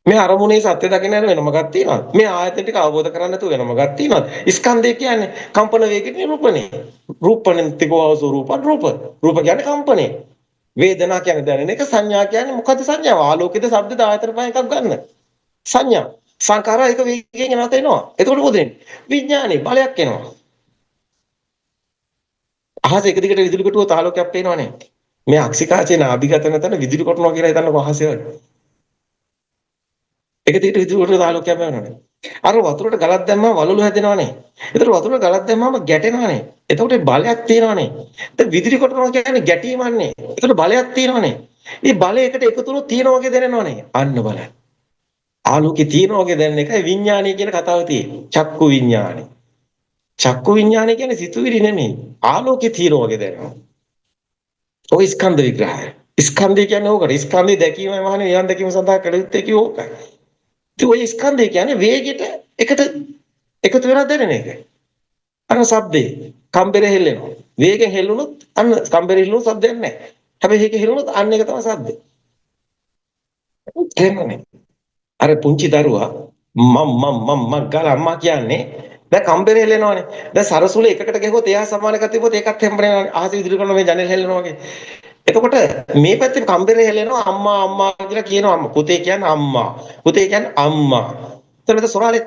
මේ අරමුණේ සත්‍ය දකින්න යන වෙන මගක් තියනවද? මේ ආයතන ටික අවබෝධ කරගන්න නැතුව වෙන මගක් තියනවද? ස්කන්ධය කියන්නේ කම්පන වේගයට නිරූපණය. රූපණන්තිකෝ අවසෝ රූපං රූප. රූප කියන්නේ කම්පණය. වේදනා කියන්නේ දැනෙන එක, සංඥා කියන්නේ මොකද්ද සංඥාව? ආලෝකයේද ශබ්දද ආයතන පහ එකක් ගන්න. සංඥා. සංඛාරා එක වේගයෙන් නැවත එනවා. එතකොට මොකද වෙන්නේ? විඥානේ බලයක් එනවා. අහස එක දිගට විදුලි කොටුවොත් ආලෝකයක් පේනවනේ. මේ අක්ෂිකාචේ නාභිගත නැතන විදුලි කොටනවා කියලා හිතන්නකෝ අහසේ වගේ. එක දිගට විදුලි කොටුවොත් ආලෝකයක් පේනවනේ. අර වතුරට ගලක් දැම්මම වලලු හැදෙනවනේ. එතකොට වතුරට ගලක් දැම්මම ගැටෙනවනේ. එතකොට බලයක් තියෙනවනේ. දැන් විදුලි කොටනවා කියන්නේ ගැටීමන්නේ. එතකොට බලයක් තියෙනවනේ. මේ බලය එකට එකතු වුණොත් තියෙනවා වගේ දැනෙනවනේ. අන්න බලන්න. ආලෝකේ තියෙනවා වගේ දැනෙන එකයි විඥානය කියන කතාව තියෙන්නේ. චක්කු විඥානය. චක්කු විඥානය කියන්නේ සිතුවිලි නෙමෙයි. ආලෝකේ තියෙනවා වගේ දැනෙනවා. ඔය ස්කන්ධ විග්‍රහය. ස්කන්ධය කියන්නේ ඕකට. ස්කන්ධය දැකීමයි මහණෙනි නිවන් දැකීම සඳහා කළ යුත්තේ කිව්ව ඕකයි. ඉතින් ඔය ස්කන්ධය කියන්නේ වේගෙට එකට එකතු වෙලා දැනෙන එක. අන්න ශබ්දේ කම්බරේ හෙල්ලෙනවා. වේගෙන් හෙල්ලුනොත් අන්න කම්බරේ හෙල්ලුනොත් ශබ්දයක් නැහැ. හැබැයි ඒක හෙල්ලුනොත් අන්න ඒක තමයි ශබ්දේ. තේරුණානේ? අර පුංචි දරුවා මම් මම් මම් මම් ගාලා අම්මා කියන්නේ දැන් කම්බරේ හෙල්ලෙනවනේ. දැන් සරසුල එකකට ගැහුවොත් එයා සමාන එකක් තිබ්බොත් ඒකත් හෙම්බරෙනවනේ. අහසේ විදුලි කරන මේ ජනෙල් හෙල්ලෙනවා වගේ. එතකොට මේ පැත්තේ කම්බරේ හෙල්ලෙනවා අම්මා අම්මා කියලා කියනවා අම්මා. පුතේ කියන්නේ අම්මා. පුතේ කියන්නේ අම්මා. එතකොට මෙතන සොරාලේ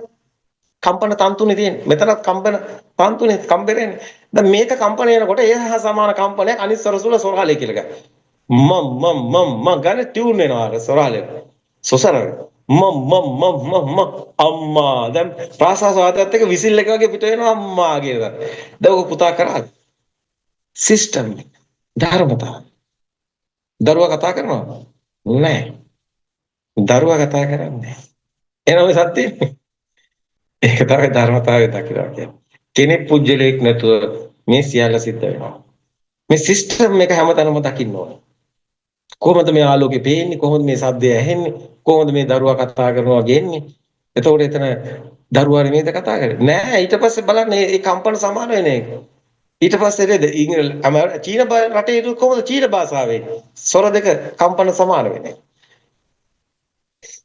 කම්පන තන්තුනේ තියෙන්නේ. මෙතනත් කම්පන තන්තුනේ කම්බරේනේ. දැන් මේක කම්පන වෙනකොට ඒ හා සමාන කම්පනයක් අනිත් සරසුල සොරාලේ කියලා ගන්න. මම් මම් මම් මම් ගන්න ටියුන් වෙනවා අර සොරාලේ. සොසරේ. මම් මම් මම් මම් මම් අම්මා. දැන් ප්‍රාශ්වාස වාතයත් එක්ක විසිල් එක වගේ පිට වෙනවා අම්මා කියලා. දැන් ඔක පුතා කරාද? සිස්ටම් එක. ධර්මතාව. දරුවා කතා කරනවද? නෑ. දරුවා කතා කරන්නේ නෑ. එහෙනම් ඔය සත්‍යනේ. ඒක තමයි ධර්මතාවය දකිනවා කියන්නේ. කෙනෙක් පුජ්‍යලයක් නැතුව මේ සියල්ල සිද්ධ වෙනවා. මේ සිස්ටම් එක හැමතැනම දකින්න ඕනේ. කොහොමද මේ ආලෝකේ පේන්නේ? කොහොමද මේ ශබ්දය ඇහෙන්නේ? කොහොමද මේ දරුවා කතා කරනවා ගෙන්නේ? එතකොට එතන දරුවා නෙමෙයිද කතා කරන්නේ? නෑ, ඊට පස්සේ බලන්න මේ කම්පන සමාන වෙන එක. ඊට පස්සේ නේද චීන රටේ කොහොමද චීන භාෂාවේ ස්වර දෙක කම්පන සමාන වෙන්නේ?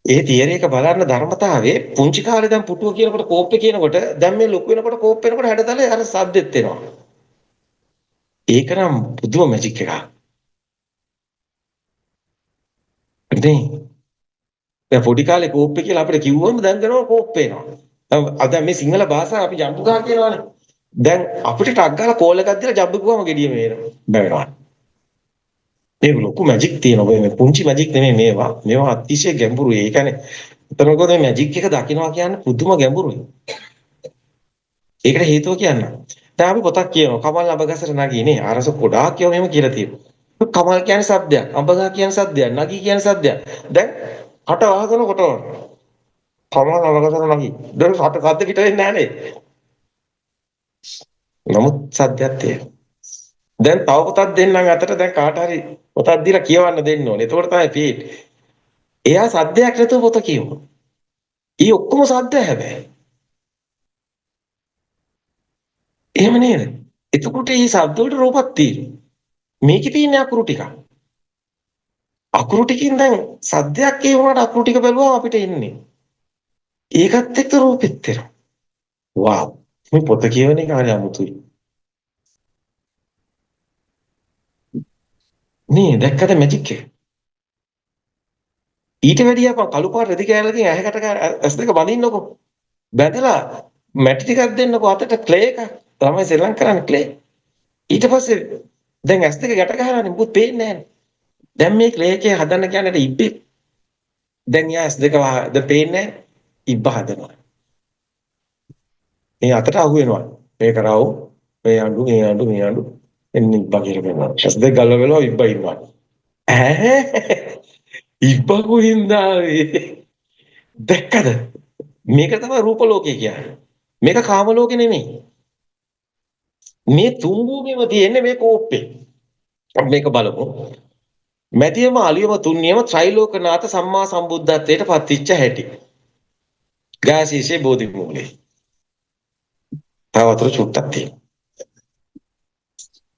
ඒ තියරි එක බලන්න ධර්මතාවයේ පුංචි කාලේ දැන් පුටුව කියනකොට කෝප්පේ කියනකොට දැන් මේ ලොකු වෙනකොට කෝප් වෙනකොට හැඩතලේ අර සද්දෙත් එනවා. ඒක නම් පුදුම මැජික් එකක්. නේ? දැන් පොඩි කාලේ කෝප්පේ කියලා අපිට කිව්වම දැන් දෙනවා කෝප්පේ එනවා. දැන් මේ සිංහල භාෂාව අපි ජම්බු ගහ කියනවනේ. දැන් අපිට ටක් ගාලා කෝල් එකක් දීලා ජම්බු කිව්වම ගෙඩිය මේ වෙනවා. මේක ලොකු මැජික් තියෙනවා. මේ පුංචි මැජික් නෙමෙයි මේවා. මේවා අතිශය ගැඹුරුයි. ඒ කියන්නේ එතන මොකද මේ මැජික් එක දකින්නවා කියන්නේ පුදුම ගැඹුරුයි. ඒකට හේතුව කියන්න. දැන් අපි පොතක් කියනවා. කමල් අඹගසට නගී නේ. අරස ගොඩාක් ඒවා මෙහෙම කියලා තියෙනවා. කමල් කියන්නේ සද්දයක්, අඹගහ කියන්නේ සද්දයක්, නගී කියන්නේ සද්දයක්. දැන් කට වහගෙන කොට කමල් අඹගසට නගී. දැන් කට සද්ද පිට වෙන්නේ නැහැ නේ. නමුත් සද්දයක් තියෙනවා. දැන් තව පොතක් දෙන්නම් අතට. දැන් කාට හරි පොතක් දීලා කියවන්න දෙන්න ඕනේ. එතකොට තමයි පේන්නේ. එයා සද්දයක් නැතුව පොත කියවනවා. ඊ ඔක්කොම සද්ද හැබැයි. එහෙම නේද? එතකොට මේ ශබ්ද වලට රූපක් තියෙනවා. මේකේ තියෙන අකුරු ටිකක්. අකුරු ටිකින් දැන් සද්දයක් ඒ වුණාට අකුරු ටික බැලුවම අපිට එන්නේ. ඒකත් එක්ක රූපෙත් එනවා. වාව්. මේ පොත කියවන එක හරි අමුතුයි. නේ දැක්කද මැජික් එක? ඊට වැඩිය අපන් කළු පාට රෙදි කෑල්ලකින් ඇහැකට ඇස් දෙක බඳින්නකෝ. බැඳලා මැටි ටිකක් දෙන්නකෝ අතට ක්ලේ එකක්. තමයි සෙල්ලම් කරන්නේ ක්ලේ. ඊට පස්සේ දැන් ඇස් දෙක ගැට ගහලානේ මොකුත් පේන්නේ නැහැනේ. දැන් මේ ක්ලේ එකේ හදන්න කියන්නේ ඉබ්බේ. දැන් යා ඇස් දෙක දැන් පේන්නේ නැහැ. ඉබ්බ හදනවා. මේ අතට අහු වෙනවා. මේ කරාවු මේ අඬු මේ අඬු මේ අඬු එන්න ඉබ්බා කියලා පෙන්නනවා. ඇස් දෙක ගල්ව බැලුවා ඉබ්බා ඉන්නවා. ඈ ඉබ්බා කොහෙන්ද ආවේ? දැක්කද? මේක තමයි රූප ලෝකය කියන්නේ. මේක කාම ලෝකෙ නෙමෙයි. මේ තුන් භූමියම තියෙන්නේ මේ කෝප්පේ. අපි මේක බලමු. මැදියම අලියම තුන්නියම ත්‍රිලෝකනාථ සම්මා සම්බුද්ධත්වයට පත්විච්ච හැටි. ගාශීෂේ බෝධි මූලේ. තව වතුර චුට්ටක් තියෙනවා.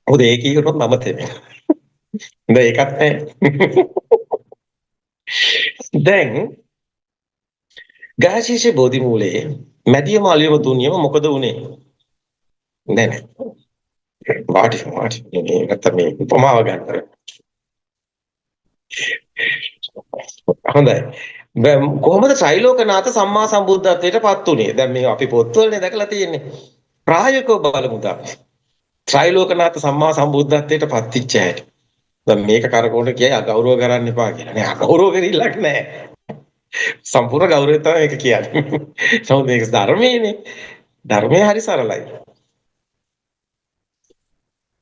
මොකද ඒක කියනකොට මම තෙමෙනවා. දැන් ඒකත් නෑ. දැන් ගාශීෂේ බෝධි මූලයේ මැදියම අලියම තුන්නියම මොකද වුනේ? නෑ නෑ. වාටි වාටි මේ නැත්තම් මේ උපමාව ගන්න. හොඳයි. කොහොමද ත්‍රිලෝකනාථ සම්මා සම්බුද්ධත්වයට පත් වුනේ? දැන් මේ අපි පොත්වලනේ දැකලා තියෙන්නේ. ප්‍රායෝගිකව බලමු තා. ත්‍රිලෝකනාථ සම්මා සම්බුද්ධත්වයට පත්විච්ච හැටි. දැන් මේක කරකවන්න කියයි අගෞරව කරන්න එපා කියලා. නෑ අගෞරව කරෙල්ලක් නෑ. සම්පූර්ණ ගෞරවය තමයි මේක කියන්නේ. නමුත් මේක ධර්මයේනේ. ධර්මය හරි සරලයි.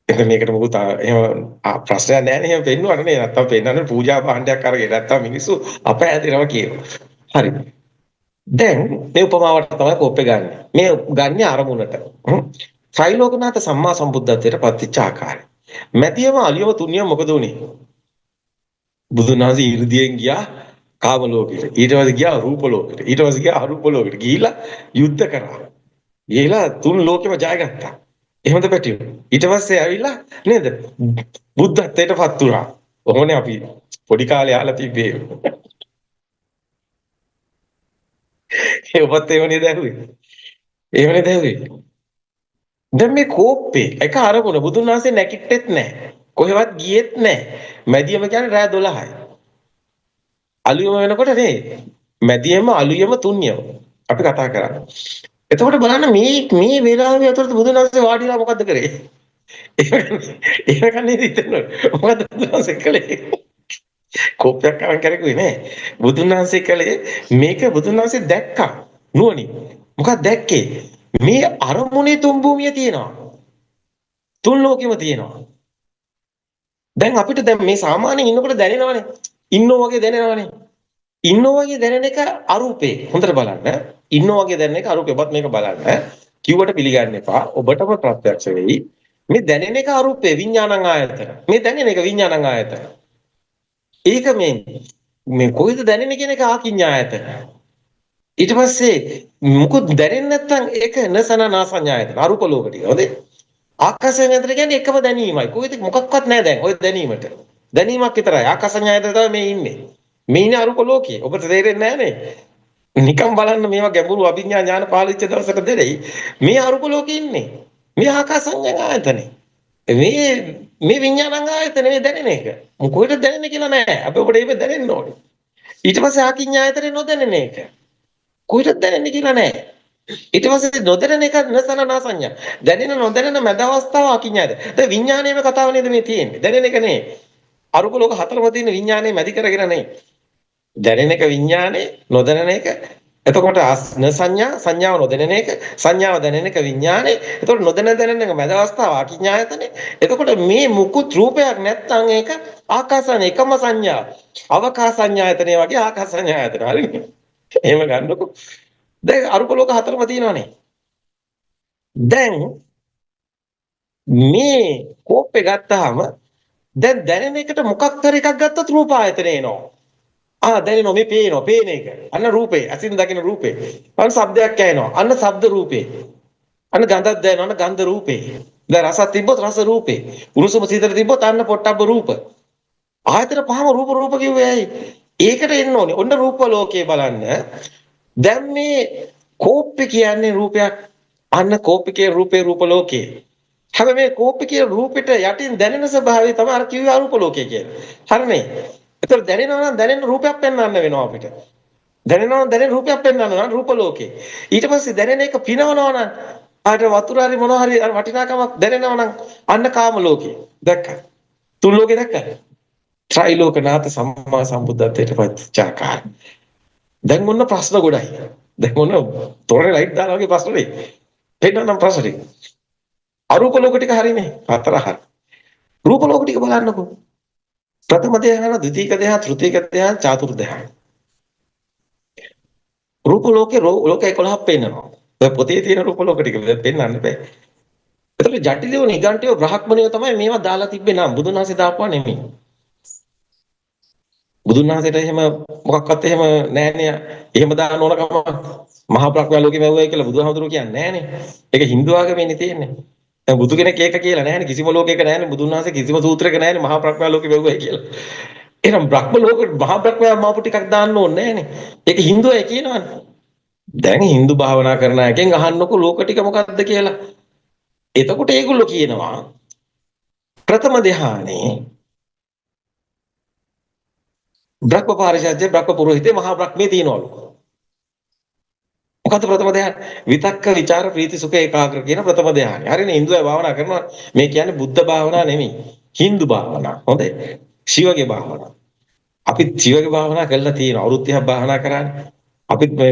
එතන මේකට මොකුත් එහෙම ප්‍රශ්නයක් නෑ නේ එහෙම පෙන්නුවට නේ. නැත්තම් පෙන්නන්නේ පූජා භාණ්ඩයක් අරගෙන නැත්තම් මිනිස්සු අපහැදෙනවා කියනවා. හරි. දැන් මේ උපමාවට තමයි කෝප්පේ ගන්නෙ. මේ ගන්නේ අරමුණට. ත්‍රිලෝකනාථ සම්මා සම්බුද්ධත්වයට පත්විච්ච ආකාරය. මැදියම අලියම තුන්නියම මොකද වුනේ? බුදුන් වහන්සේ 이르දියෙන් ගියා කාම ලෝකෙට. ඊට පස්සේ ගියා රූප ලෝකෙට. ඊට පස්සේ ගියා අරූප ලෝකෙට. ගිහිලා යුද්ධ කරා. ගිහිලා තුන් ලෝකෙම ජයගත්තා. එහෙමද පැටියෝ? ඊට පස්සේ ඇවිල්ලා නේද? බුද්ධත්වයට පත් වුණා. ඔහොමනේ අපි පොඩි කාලේ අහලා තිබ්බේ. ඒ ඔබත් එහෙම නේද ඇහුවේ? එහෙම නේද ඇහුවේ? දැන් මේ කෝප්පේ එක අරමුණ බුදුන් වහන්සේ නැගිට්ටෙත් නැහැ. කොහෙවත් ගියෙත් නැහැ. මැදියම කියන්නේ රෑ 12යි. අලුයම වෙනකොට නේ මැදියම අලුයම තුන්යම අපි කතා කරන්නේ. එතකොට බලන්න මේ මේ වෙලාවේ ඇතුළත බුදුන් වහන්සේ වාඩිලා මොකද්ද කරේ? එහෙම කන්නේ හිතෙන්න මොකද්ද බුදුන් වහන්සේ කළේ? කෝපයක් අරන් කරකුවේ නෑ. බුදුන් වහන්සේ කළේ මේක බුදුන් වහන්සේ දැක්කා නුවණින්. මොකක්ද දැක්කේ? මේ අරමුණේ තුන් භූමිය තියෙනවා. තුන් ලෝකෙම තියෙනවා. දැන් අපිට දැන් මේ සාමාන්‍යයෙන් ඉන්නකොට දැනෙනවනේ. ඉන්නෝ වගේ දැනෙනවනේ. ඉන්නෝ වගේ දැනෙන එක අරූපේ. හොඳට බලන්න. ඉන්නෝ වගේ දැනෙන එක අරූපේ. ඔබත් මේක බලන්න. කිව්වට පිළිගන්න එපා. ඔබටම ප්‍රත්‍යක්ෂ වෙයි. මේ දැනෙන එක අරූපේ විඥානං ආයතන. මේ දැනෙන එක විඥානං ආයතන. ඒක මේ මේ කොහෙද දැනෙන්නේ කියන එක ආකින්ඥායතන. ඊට පස්සේ මොකොත් දැනෙන්නේ නැත්නම් ඒක නසන නාසඤ්ඤායතන අරූප ලෝක ටික. හොඳේ. ආකාසඤ්ඤායතන කියන්නේ එකම දැනීමයි. කොහෙද මොකක්වත් නැහැ දැන් ඔය දැනීමට. දැනීමක් විතරයි. ආකාසඤ්ඤායතන තමයි මේ ඉන්නේ. මේ ඉන්නේ අරූප ලෝකයේ. ඔබට තේරෙන්නේ නැහැ නේ. නිකන් බලන්න මේවා ගැඹුරු අභිඥා ඥාන පහළ වෙච්ච දවසට දෙරෙයි. මේ අරූප ලෝකේ ඉන්නේ. මේ ආකාසඤ්ඤායතනේ. මේ මේ විඥානං ආයතන මේ දැනෙන එක. කොහෙද දැනෙන්නේ කියලා නෑ. අපි ඔබට ඒක දැනෙන්න ඕනේ. ඊට පස්සේ ආකින්ඥායතනේ නොදැනෙන එක. කොහෙද දැනෙන්නේ කියලා නෑ. ඊට පස්සේ නොදැනෙන එක නසන සංඥා. දැනෙන නොදැනෙන මැද අවස්ථාව අකිඤ්ඤායත. දැන් විඥානයේම කතාව නේද මේ තියෙන්නේ. දැනෙන එක නේ. අරූප ලෝක හතරම තියෙන විඥානයේ මැදි කරගෙන නේ. දැනෙන එක විඥානේ, නොදැනෙන එක එතකොට න සංඥා, සංඥාව නොදැනෙන එක, සංඥාව දැනෙන එක විඥානේ. එතකොට නොදැන දැනෙන එක මැද අවස්ථාව අකිඤ්ඤායතනේ. එතකොට මේ මුකුත් රූපයක් නැත්තම් ඒක ආකාසන එකම සංඥා. අවකාසඤ්ඤායතනේ වගේ ආකාසඤ්ඤායතන. හරිනේ. එහෙම ගන්නකො. දැන් අරූප ලෝක හතරම තියෙනවනේ. දැන් මේ කෝප්පේ ගත්තාම දැන් දැනෙන එකට මොකක් හරි එකක් ගත්තොත් රූප ආයතන එනවා. ආ දැනෙනවා මේ පේනවා පේන එක. අන්න රූපේ ඇසින් දකින රූපේ. අන්න ශබ්දයක් ඇහෙනවා. අන්න ශබ්ද රූපේ. අන්න ගඳක් දැනෙනවා. අන්න ගන්ධ රූපේ. දැන් රසක් තිබ්බොත් රස රූපේ. උණුසුම සීතල තිබ්බොත් අන්න පොට්ටබ්බ රූප. ආයතන පහම රූප රූප කිව්වේ ඇයි? ඒකට එන්න ඕනේ. ඔන්න රූප ලෝකේ බලන්න. දැන් මේ කෝප්පේ කියන්නේ රූපයක්. අන්න කෝප්පේ කියන රූපේ රූප ලෝකේ. හැබැයි මේ කෝප්පේ කියන රූපෙට යටින් දැනෙන ස්වභාවය තමයි අර කිව්වේ අරූප ලෝකේ කියලා. හරිනේ. ඒතර දැනෙනවා නම් දැනෙන රූපයක් පෙන්වන්න වෙනවා අපිට. දැනෙනවා නම් දැනෙන රූපයක් පෙන්වන්න නම් රූප ලෝකේ. ඊට පස්සේ දැනෙන එක පිනවනවා නම් ආට වතුර හරි මොනවා හරි අර වටිනාකමක් දැනෙනවා නම් අන්න කාම ලෝකේ. දැක්කා. තුන් ලෝකේ දැක්කා. ත්‍රිලෝකනාථ සම්මා සම්බුද්ධත්වයට පත්චාකාර. දැන් ඔන්න ප්‍රශ්න ගොඩයි. දැන් ඔන්න තොරණේ ලයිට් දාලා වගේ ප්‍රශ්න නේ. පෙන්නන්නම් ප්‍රශ්න ටික. අරූප ලෝක ටික හරිනේ. හතර හරි. රූප ලෝක ටික බලන්නකෝ. ප්‍රථම ධ්‍යාන, ද්විතීක ධ්‍යාන, තෘතීක ධ්‍යාන, චතුර්ථ ධ්‍යාන. රූප ලෝකේ ලෝක 11ක් පෙන්නනවා. ඔය පොතේ තියෙන රූප ලෝක ටික පෙන්නන්න බෑ. එතකොට ජටිලයෝ නිගණ්ඨයෝ බ්‍රහ්මණයෝ තමයි මේවා දාලා තිබ්බේ නම් බුදුන් වහන්සේ දාපුවා නෙමෙයි. බුදුන් වහන්සේට එහෙම මොකක්වත් එහෙම නෑනේ. එහෙම දාන්න ඕන කම මහා බ්‍රහ්මයා ලෝකෙ මැව්වයි කියලා බුදුහාමුදුරුවෝ කියන්නේ නෑනේ. ඒක හින්දු ආගමේනේ තියෙන්නේ. දැන් බුදු කෙනෙක් ඒක කියලා නෑනේ. කිසිම ලෝකයක නෑනේ බුදුන් වහන්සේ කිසිම සූත්‍රයක නෑනේ මහා බ්‍රහ්මයා ලෝකෙ මැව්වයි කියලා. එහෙනම් බ්‍රහ්ම ලෝක මහා බ්‍රහ්මයා මාපු ටිකක් දාන්න ඕනේ නෑනේ. ඒක හින්දු අය කියනවනේ. දැන් හින්දු භාවනා කරන අයගෙන් අහන්නකෝ ලෝක ටික මොකද්ද කියලා. එතකොට ඒගොල්ලෝ කියනවා ප්‍රථම ධ්‍යානේ බ්‍රහ්ම පාරිශාජ්‍ය බ්‍රහ්ම පුරোহিතේ මහා බ්‍රහ්මයේ තියනවලු. මොකද්ද ප්‍රථම ධ්‍යාන? විතක්ක විචාර ප්‍රීති සුඛ ඒකාග්‍ර කියන ප්‍රථම ධ්‍යානය. හරිනේ හින්දු අය භාවනා කරනවා. මේ කියන්නේ බුද්ධ භාවනා නෙමෙයි. හින්දු භාවනා. හොඳයි. ශිවගේ භාවනා. අපි ශිවගේ භාවනා කරලා තියෙනවා. අවුරුදු 30ක් භාවනා කරානේ. අපිත් මේ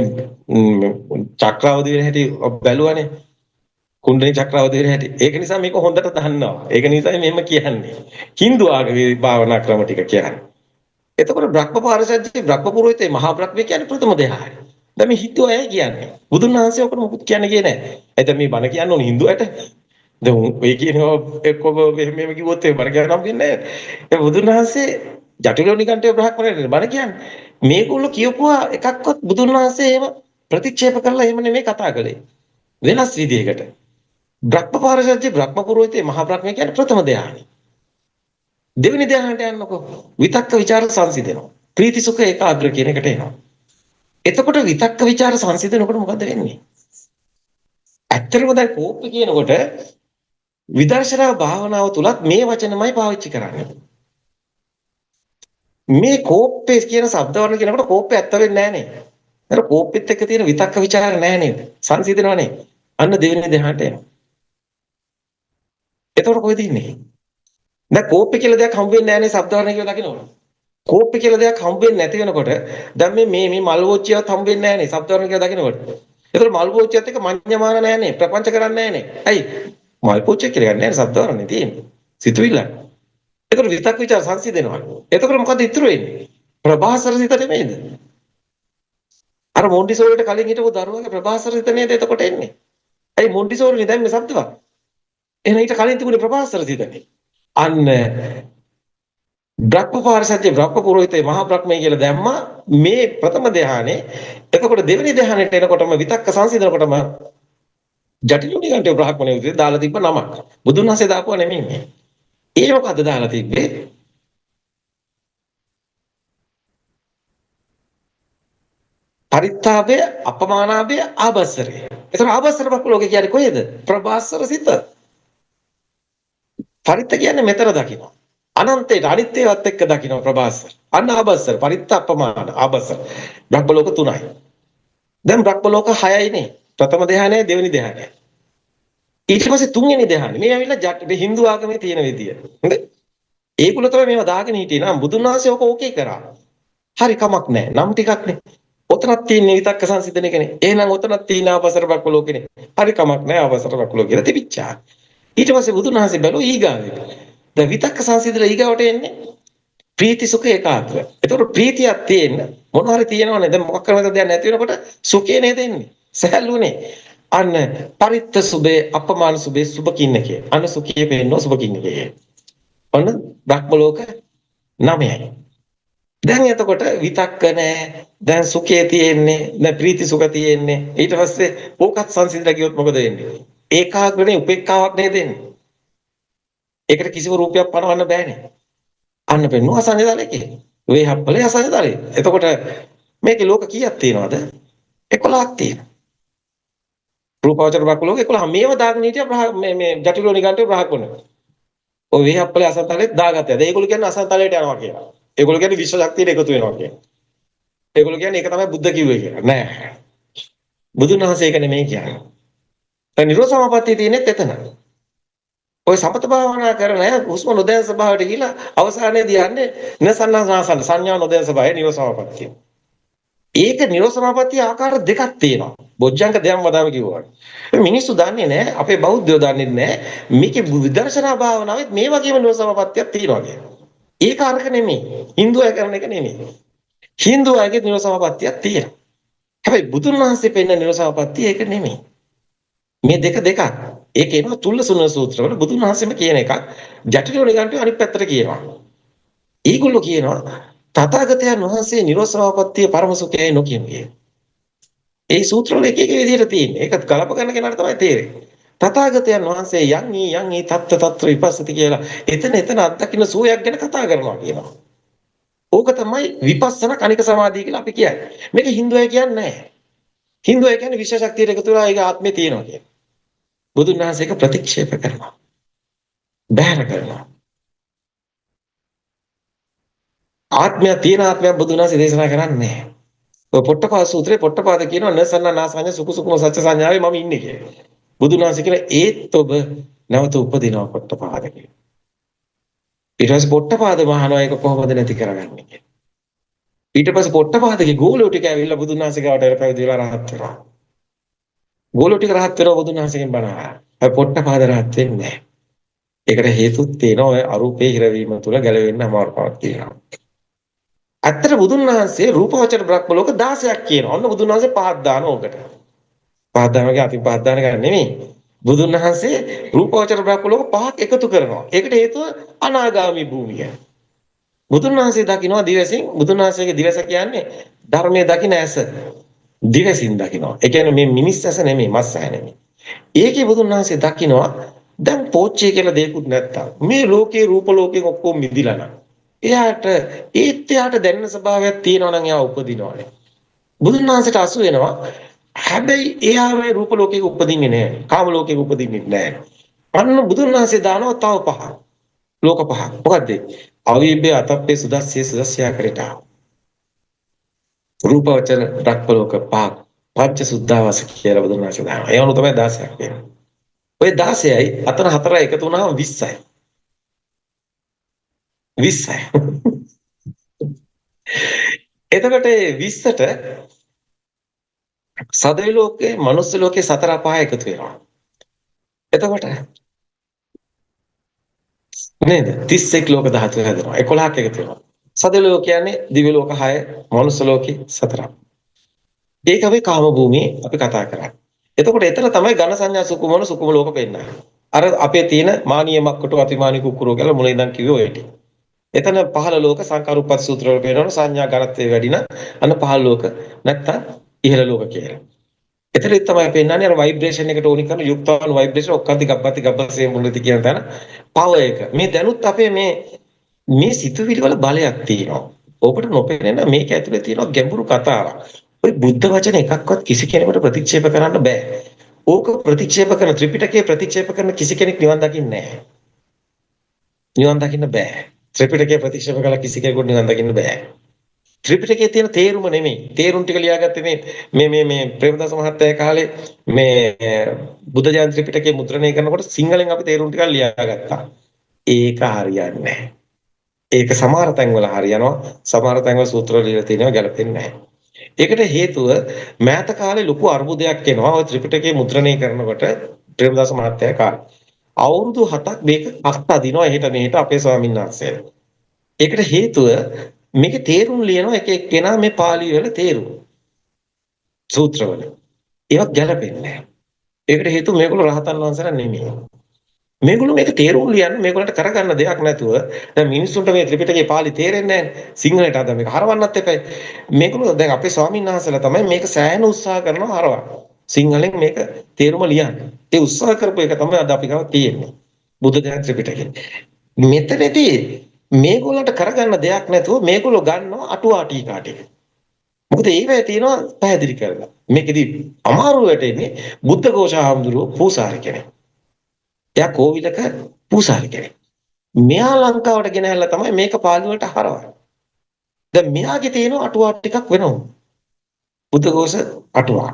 චක්‍රාවධි වෙන හැටි බැලුවානේ. කුණ්ඩලී චක්‍රාවධි වෙන හැටි. ඒක නිසා මේක හොඳට දන්නවා. ඒක නිසායි මෙහෙම කියන්නේ. හින්දු ආගමේ භාවනා ක්‍රම ටික කියන්නේ. එතකොට බ්‍රහ්ම පාරිශාජ්‍ය බ්‍රහ්ම පුරোহিතේ මහා බ්‍රහ්මයේ කියන්නේ ප්‍රථම ධ්‍යානය. දැන් මේ හින්දු අය කියන්නේ. බුදුන් වහන්සේ ඔකට මොකුත් කියන්න ගියේ නෑ. ඒ දැන් මේ බණ කියන්න ඕනේ හින්දු අයට. දැන් ඔය කියනවා එක්කම මෙහෙම මෙහෙම කිව්වොත් ඒ බණ කියන්න හම්බෙන්නේ නෑ. ඒ බුදුන් වහන්සේ ජටිලෝ නිකන්ටේ බ්‍රහ්මණයට බණ කියන්නේ. මේගොල්ලෝ කියපුවා එකක්වත් බුදුන් වහන්සේ එහෙම ප්‍රතික්ෂේප කරලා එහෙම නෙමෙයි කතා කළේ. වෙනස් විදිහකට. බ්‍රහ්ම පාරිශාජ්‍ය බ්‍රහ්ම පුරোহিතේ මහා බ්‍රහ්මයේ කියන්නේ ප්‍රථම ධ්‍යානය. දෙවෙනි ධ්‍යානයට යන්නකෝ. විතක්ක ਵਿਚාර සංසිඳෙනවා. ප්‍රීති සුඛ ඒකාග්‍ර කියන එකට එනවා. එතකොට විතක්ක ਵਿਚාර සංසිඳනකොට මොකද වෙන්නේ? ඇත්තටම දැන් කෝප්ප කියනකොට විදර්ශනා භාවනාව තුලත් මේ වචනමයි පාවිච්චි කරන්නේ. මේ කෝප්පේ කියන ශබ්ද වර්ණ කියනකොට කෝප්පේ ඇත්ත වෙන්නේ නෑනේ. අර කෝප්පෙත් එක්ක තියෙන විතක්ක ਵਿਚාර නෑ නේද? සංසිඳනවනේ. අන්න දෙවෙනි ධ්‍යානට එනවා. එතකොට කොහෙද ඉන්නේ? දැන් කෝප්පේ කියලා දෙයක් හම්බ වෙන්නේ නෑනේ ශබ්ද වර්ණ කියලා දකින්නකොට. කෝප්පේ කියලා දෙයක් හම්බ වෙන්නේ නැති වෙනකොට දැන් මේ මේ මේ මල් වෝච්චියවත් හම්බ වෙන්නේ නෑනේ ශබ්ද වර්ණ කියලා දකින්නකොට. එතකොට මල් පෝච්චියත් එක්ක මඤ්ඤමාන නෑනේ ප්‍රපංච කරන්නේ නෑනේ. ඇයි? මල් පෝච්චිය කියලා ගන්න නෑනේ ශබ්ද වර්ණේ තියෙන්නේ. සිතුවිල්ල. එතකොට විතක් විචාර සංසිඳෙනවා. එතකොට මොකද්ද ඉතුරු වෙන්නේ? ප්‍රභාසර සිත නෙමෙයිද? අර මොන්ටිසෝරියට කලින් හිටපු දරුවගේ ප්‍රභාසර සිත නේද එතකොට එන්නේ? ඇයි මොන්ටිසෝරිනේ දැන් මේ ශබ්දවක්? එහෙනම් ඊට කලින් තිබුණේ ප්‍රභාසර සිතනේ. අන්න බ්‍රහ්ම පාරිශාජ්‍ය බ්‍රහ්ම පුරোহিතේ මහා බ්‍රහ්මය කියලා දැම්මා මේ ප්‍රථම ධ්‍යානෙ. එතකොට දෙවෙනි ධ්‍යානෙට එනකොටම විතක්ක සංසිඳනකොටම ජටිල නිගණ්ඨය බ්‍රහ්මණය විදිහට දාලා තිබ්බ නමක්. බුදුන් වහන්සේ දාපුවා නෙමෙයි මේ. ඒ මොකද්ද දාලා තිබ්බේ? පරිත්තාභය, අපමානාභය, ආභස්සරය. ඒතර ආභස්සර බ්‍රහ්ම ලෝකේ කියන්නේ කොහෙද? ප්‍රභාස්වර සිත. පරිත්ත කියන්නේ මෙතන දකින්න. අනන්තයට අනිත් ඒවාත් එක්ක දකින්න ප්‍රභාස්වර. අන්න ආභස්සර, පරිත්ත, අපමාන, ආභස්සර. බ්‍රහ්ම ලෝක තුනයි. දැන් බ්‍රහ්ම ලෝක හයයි නේ. ප්‍රථම ධ්‍යානයයි දෙවෙනි ධ්‍යානයයි. ඊට පස්සේ තුන්වෙනි ධ්‍යානෙ. මේ ඇවිල්ලා මේ හින්දු ආගමේ තියෙන විදිය. හරිද? ඒගොල්ලෝ තමයි මේවා දාගෙන හිටියේ. නම් බුදුන් වහන්සේ ඔක ඕකේ කරා. හරි කමක් නැහැ. නම් ටිකක් නේ. ඔතනක් තියෙන විතක්ක සංසිඳන එකනේ. එහෙනම් ඔතනක් තියෙන ආපසර බ්‍රහ්ම ලෝකෙනේ. හරි කමක් නැහැ ආපසර බ්‍රහ්ම ලෝකෙ කියලා තිබිච්චා. ඊට පස්සේ බුදුන් වහන්සේ බැලුවා ඊගාවෙට. දැන් විතක්ක සංසිඳලා ඊගාවට එන්නේ ප්‍රීති සුඛ ඒකාග්‍ර. එතකොට ප්‍රීතියක් තියෙන්න මොන හරි තියෙනවනේ. දැන් මොකක් කරනවද දෙයක් නැති වෙනකොට සුඛේ නේද එන්නේ. සැහැල්ලුනේ. අන්න පරිත්ත සුභේ අපමාන සුභේ සුභ කින්නකේ. අන්න සුඛයේ පේන්නෝ සුභ කින්නකේ. ඔන්න බ්‍රහ්ම ලෝක 9යි. දැන් එතකොට විතක්ක නෑ. දැන් සුඛයේ තියෙන්නේ. දැන් ප්‍රීති සුඛ තියෙන්නේ. ඊට පස්සේ ඕකත් සංසිඳලා ගියොත් මොකද වෙන්නේ? ඒකාග්‍රනේ උපේක්ඛාවක් නේද එන්නේ. ඒකට කිසිම රූපයක් පනවන්න බෑනේ. අන්න පෙන්නුවා අසංජතලයේ. වේහප්පලේ අසංජතලයේ. එතකොට මේකේ ලෝක කීයක් තියෙනවද? 11ක් තියෙනවා. රූපාවචර බ්‍රහ්ම ලෝක 11. මේව දාගෙන හිටියා මේ මේ ජටිලෝ නිගණ්ඨය බ්‍රහ්මණ. ඔය වේහප්පලේ අසංතලෙත් දාගත්තා. දැන් ඒගොල්ලෝ කියන්නේ අසංතලයට යනවා කියලා. ඒගොල්ලෝ කියන්නේ විශ්ව ශක්තියට එකතු වෙනවා කියලා. ඒගොල්ලෝ කියන්නේ ඒක තමයි බුද්ධ කිව්වේ කියලා. නෑ. බුදුන් වහන්සේ ඒක නෙමෙයි කියන්නේ. දැන් නිරෝධ සමාපත්තිය තියෙනෙත් එතන. ඔය සමත භාවනා කරන අය හුස්ම නොදැන ස්වභාවයට ගිහිලා අවසානයේදී යන්නේ නසන්නාසන සංඥා නොදැන ස්වභාවය නිරෝධ සමාපත්තිය. ඒක නිරෝධ සමාපත්තිය ආකාර දෙකක් තියෙනවා. බොජ්ජංග දෙයම් වදාම කිව්වා. මිනිස්සු දන්නේ නැහැ, අපේ බෞද්ධයෝ දන්නේ නැහැ මේකේ විදර්ශනා භාවනාවෙත් මේ වගේම නිරෝධ සමාපත්තියක් තියෙනවා කියලා. ඒක අරක නෙමෙයි. හින්දු අය කරන එක නෙමෙයි. හින්දු අයගේ නිරෝධ සමාපත්තියක් තියෙනවා. හැබැයි බුදුන් වහන්සේ පෙන්න නිරෝධ සමාපත්තිය ඒක නෙමෙයි. මේ දෙක දෙකක්. ඒක එනවා තුල්ලසුන සූත්‍රවල බුදුන් වහන්සේම කියන එකක්. ජටිල නිගණ්ඨයෝ අනිත් පැත්තට කියනවා. ඒගොල්ලෝ කියනවා තථාගතයන් වහන්සේ නිරෝධ සමාපත්තිය පරම සුඛයයි නොකියන කියලා. ඒ සූත්‍රවල එක එක විදිහට තියෙන්නේ. ඒක ගලප ගන්න කෙනාට තමයි තේරෙන්නේ. තථාගතයන් වහන්සේ යන් ඊ යන් ඊ තත්ත තත්‍ර විපස්සති කියලා එතන එතන අත්දකින්න සුවයක් ගැන කතා කරනවා කියනවා. ඕක තමයි විපස්සනා කණික සමාධිය කියලා අපි කියන්නේ. මේක හින්දු අය කියන්නේ නැහැ. හින්දු අය කියන්නේ විශ්ව ශක්තියට එකතු වෙලා ඒක ආත්මේ තියෙනවා කියලා. බුදුන් වහන්සේ ඒක ප්‍රතික්ෂේප කරනවා. බැහැර කරනවා. ආත්මය තියෙන ආත්මයක් බුදුන් වහන්සේ දේශනා කරන්නේ නැහැ. ඔය පොට්ටපාද සූත්‍රයේ පොට්ටපාද කියනවා නසන්න නාසඤ්ඤ සුඛ සුඛම සත්‍ය සංඥාවේ මම ඉන්නේ කියලා. බුදුන් වහන්සේ කියන ඒත් ඔබ නැවත උපදිනවා පොට්ටපාද කියලා. ඊට පස්සේ පොට්ටපාද මහනවා ඒක කොහොමද නැති කරගන්නේ කියලා. ඊට පස්සේ පොට්ටපාදගේ ගෝලයෝ ටික ඇවිල්ලා බුදුන් වහන්සේ ගාවට ඇවිල්ලා පැවිදි වෙලා රහත් වෙනවා. ගෝලයෝ ටික රහත් වෙනවා බුදුන් වහන්සේගෙන් බණ අහලා. හැබැයි පොට්ටපාද රහත් වෙන්නේ නැහැ. ඒකට හේතුත් තියෙනවා ඔය අරූපේ හිරවීම තුල ගැලවෙන්න අමාරුකමක් තියෙනවා. ඇත්තට බුදුන් වහන්සේ රූපවචන බ්‍රහ්ම ලෝක 16ක් කියනවා. ඔන්න බුදුන් වහන්සේ පහක් දාන ඕකට. පහක් දානවා කියන්නේ අතින් පහක් දාන එක නෙමෙයි. බුදුන් වහන්සේ රූපවචන බ්‍රහ්ම ලෝක පහක් එකතු කරනවා. ඒකට හේතුව අනාගාමී භූමිය. බුදුන් වහන්සේ දකිනවා දිවසින්. බුදුන් වහන්සේගේ දිවස කියන්නේ ධර්මයේ දකින ඇස. දිවසින් දකිනවා. ඒ කියන්නේ මේ මිනිස් ඇස නෙමෙයි, මස් ඇස නෙමෙයි. ඒකේ බුදුන් වහන්සේ දකිනවා දැන් පෝච්චිය කියලා දෙයක්වත් නැත්තම් මේ ලෝකේ රූප ලෝකෙන් ඔක්කොම මිදිලා නම් එයාට ඒත් එයාට දැනෙන ස්වභාවයක් තියෙනවා නම් එයා උපදිනවනේ. බුදුන් වහන්සේට අසු වෙනවා. හැබැයි එයා මේ රූප ලෝකෙක උපදින්නේ නැහැ. කාම ලෝකෙක උපදින්නේ නැහැ. අන්න බුදුන් වහන්සේ දානවා තව පහක්. ලෝක පහක්. මොකද්ද? අවීබ්බේ අතප්පේ සුදස්සිය සුදස්සියා කරේට. රූපවචන බ්‍රහ්ම ලෝක පහක්. පංච සුද්ධාවාස කියලා බුදුන් වහන්සේ දානවා. ඒ අනුව තමයි 16ක් වෙන්නේ. ඔය 16යි අතන 4යි එකතු වුණාම 20යි. 20යි. එතකොට ඒ 20ට සදවි ලෝකේ මනුස්ස ලෝකේ 4 5 එකතු වෙනවා. එතකොට නේද 31 ලෝක ධාතු හැදෙනවා. 11ක් එකතු වෙනවා. සදවි ලෝක කියන්නේ දිව්‍ය ලෝක 6, මනුස්ස ලෝකේ 4. ඒක අපි කාම භූමියේ අපි කතා කරන්නේ. එතකොට එතන තමයි ඝන සංඥා සුකුමන සුකුම ලෝක පෙන්නන්නේ. අර අපේ තියෙන මානීය මක්කට අතිමානී කුකුරෝ කියලා මුලින් ඉඳන් කිව්වේ ඔය ටික. එතන පහළ ලෝක සංකාරුප්පත් සූත්‍ර වල පේනවනේ සංඥා ඝනත්වය වැඩි නම් අන්න පහළ ලෝක නැත්තම් ඉහළ ලෝක කියලා. එතනදි තමයි පෙන්වන්නේ අර වයිබ්‍රේෂන් එකට ඕනි කරන යුක්තවන වයිබ්‍රේෂන් ඔක්කාන්ති ගබ්බති ගබ්බසේ මුලති කියන තැන පවර් එක. මේ දැනුත් අපේ මේ මේ සිතුවිලි වල බලයක් තියෙනවා. ඔබට නොපෙනෙන මේක ඇතුලේ තියෙන ගැඹුරු කතාවක්. ඔය බුද්ධ වචන එකක්වත් කිසි කෙනෙකුට ප්‍රතික්ෂේප කරන්න බෑ. ඕක ප්‍රතික්ෂේප කරන ත්‍රිපිටකය ප්‍රතික්ෂේප කරන කිසි කෙනෙක් නිවන් දකින්නේ නැහැ. නිවන් දකින්න බෑ. ත්‍රිපිටකය ප්‍රතික්ෂේප කළා කිසි කෙනෙකුට නිවන් දකින්න බෑ. ත්‍රිපිටකයේ තියෙන තේරුම නෙමෙයි. තේරුම් ටික ලියාගත්තේ මේ මේ මේ මේ ප්‍රේමදාස මහත්තයා කාලේ මේ බුද්ධ ජයන්ති ත්‍රිපිටකය මුද්‍රණය කරනකොට සිංහලෙන් අපි තේරුම් ටිකක් ලියාගත්තා. ඒක හරියන්නේ නැහැ. ඒක සමහර තැන්වල හරියනවා, සමහර තැන්වල සූත්‍ර වල ලියලා තියෙනවා ගැලපෙන්නේ නැහැ. ඒකට හේතුව මෑත කාලේ ලොකු අර්බුදයක් එනවා. ඔය ත්‍රිපිටකය මුද්‍රණය කරනකොට ප්‍රේමදාස මහත්තයා කාලේ. අවුරුදු 7ක් මේක අත් අදිනවා එහෙට මෙහෙට අපේ ස්වාමීන් වහන්සේලා. ඒකට හේතුව මේකේ තේරුම් ලියනවා එක එක්කෙනා මේ පාලි වල තේරුම්. සූත්‍රවල. ඒවත් ගැලපෙන්නේ නැහැ. ඒකට හේතුව මේගොල්ලෝ රහතන් වහන්සේලා නෙමෙයි. මේගොල්ලෝ මේක තේරුම් ලියන්න මේගොල්ලන්ට කරගන්න දෙයක් නැතුව දැන් මිනිස්සුන්ට මේ ත්‍රිපිටකේ පාලි තේරෙන්නේ නැහැ. සිංහලට අද මේක හරවන්නත් එපා. මේගොල්ලෝ දැන් අපේ ස්වාමීන් වහන්සේලා තමයි මේක සෑහෙන උත්සාහ කරනවා හරවන්න. සිංහලෙන් මේක තේරුම ලියන්න. ඒ උත්සාහ කරපු එක තමයි අද අපි ගාව තියෙන්නේ. බුද්ධ ජයන්ති ත්‍රිපිටකේ. මෙතනදී මේගොල්ලන්ට කරගන්න දෙයක් නැතුව මේගොල්ලෝ ගන්නවා අටුවා ටීකා ටික. මොකද ඒවැය තියෙනවා පැහැදිලි කරලා. මේකෙදි අමාරු වැටෙන්නේ බුද්ධඝෝෂ හාමුදුරුවෝ පූසාරි කෙනෙක්. එයා කෝවිලක පූසාරි කෙනෙක්. මෙයා ලංකාවට ගෙනහැල්ලා තමයි මේක පාලි වලට හරවන්නේ. දැන් මෙයාගේ තියෙන අටුවා ටිකක් වෙනවා. බුද්ධඝෝෂ අටුවා.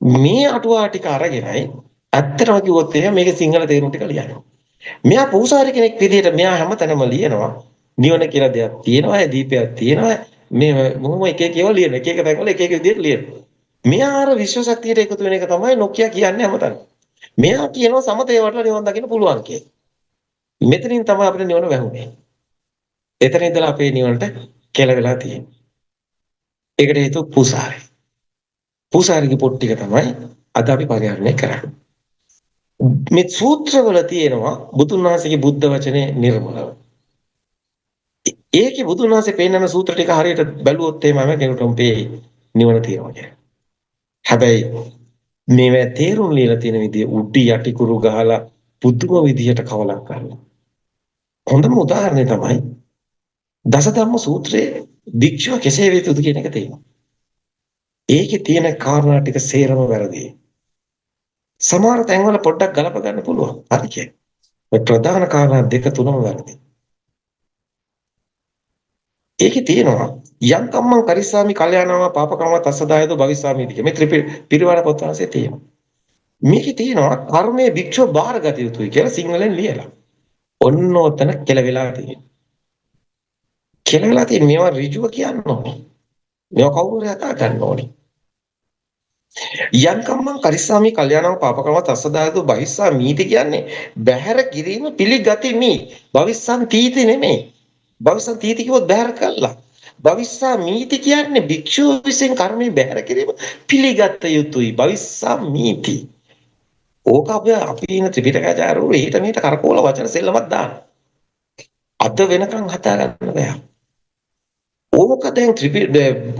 මේ අටුවා ටික අරගෙනයි ඇත්තටම කිව්වොත් එහෙම මේකේ සිංහල තේරුම් ටික ලියන්නේ. මෙයා පූසාරි කෙනෙක් විදිහට මෙයා හැමතැනම ලියනවා නිවන කියලා දෙයක් තියෙනවා, දීපයක් තියෙනවා. මේ මොහොම එක එක ඒවා ලියන එක එක තැන්වල එක එක විදිහට ලියනවා. මෙයා අර විශ්ව ශක්තියට එකතු වෙන එක තමයි නොකිය කියන්නේ හැමතැනම. මෙයා කියනවා සමතේ වටලා නිවන් දකින්න පුළුවන් කියලා. මෙතනින් තමයි අපිට නිවන වැහුනේ. එතන ඉඳලා අපේ නිවනට කෙලවෙලා තියෙන්නේ. ඒකට හේතුව පූසාරි. පූසාරිගේ පොත් ටික තමයි අද අපි පරිහරණය කරන්නේ. මේ සූත්‍රවල තියෙනවා බුදුන් වහන්සේගේ බුද්ධ වචනේ නිර්මලව. ඒකේ බුදුන් වහන්සේ පෙන්නන සූත්‍ර ටික හරියට බැලුවොත් එහෙම හැම කෙනෙකුටම පේයි නිවන තියෙනවා කියලා. හැබැයි මේවා තේරුම් ලියලා තියෙන විදිය උඩි යටි කුරු ගහලා පුදුම විදියට කවලම් කරලා. හොඳම උදාහරණය තමයි දසධම්ම සූත්‍රයේ භික්ෂුව කෙසේ වෙතුද කියන එක තියෙනවා. ඒකේ තියෙන කාරණා ටික සේරම වැරදි. සමහර තැන්වල පොඩ්ඩක් ගලප ගන්න පුළුවන්. හරි කියන්නේ. ඔය ප්‍රධාන කාරණා දෙක තුනම වැරදි. ඒකේ තියෙනවා යම් කම්මං කරිස්සාමි කල්යාණම පාපකම්ම තස්සදායදෝ භවිස්සාමි කියලා. මේ ත්‍රිපි පිරිවාර පොත් වහන්සේ තියෙනවා. මේකේ තියෙනවා කර්මයේ භික්ෂුව බාරගත යුතුයි කියලා සිංහලෙන් ලියලා. ඔන්න ඔතන කෙලවෙලා තියෙනවා. කෙලවෙලා තියෙන මේවා ඍජුව කියන්න ඕනේ. මේවා කවුරු හරි හදා ගන්න ඕනේ. යම් කම්මං කරිස්සාමි කල්යාණම පාපකම්ම තස්සදායදෝ භවිස්සාමීති කියන්නේ බැහැර කිරීම පිළිගතිමි. භවිස්සන් තීති නෙමෙයි. භවිස්සන් තීති කිව්වොත් බැහැර කළා. භවිස්සා මීති කියන්නේ භික්ෂුව විසින් කර්මය බැහැර කිරීම පිළිගත යුතුයි. භවිස්සා මීති. ඕක අපි අපි ඉන්න ත්‍රිපිටකාචාර්යවරු එහෙට මෙහෙට කරකෝල වචන සෙල්ලමක් දාන. අද වෙනකන් හදා ගන්න බෑ. ඕක දැන්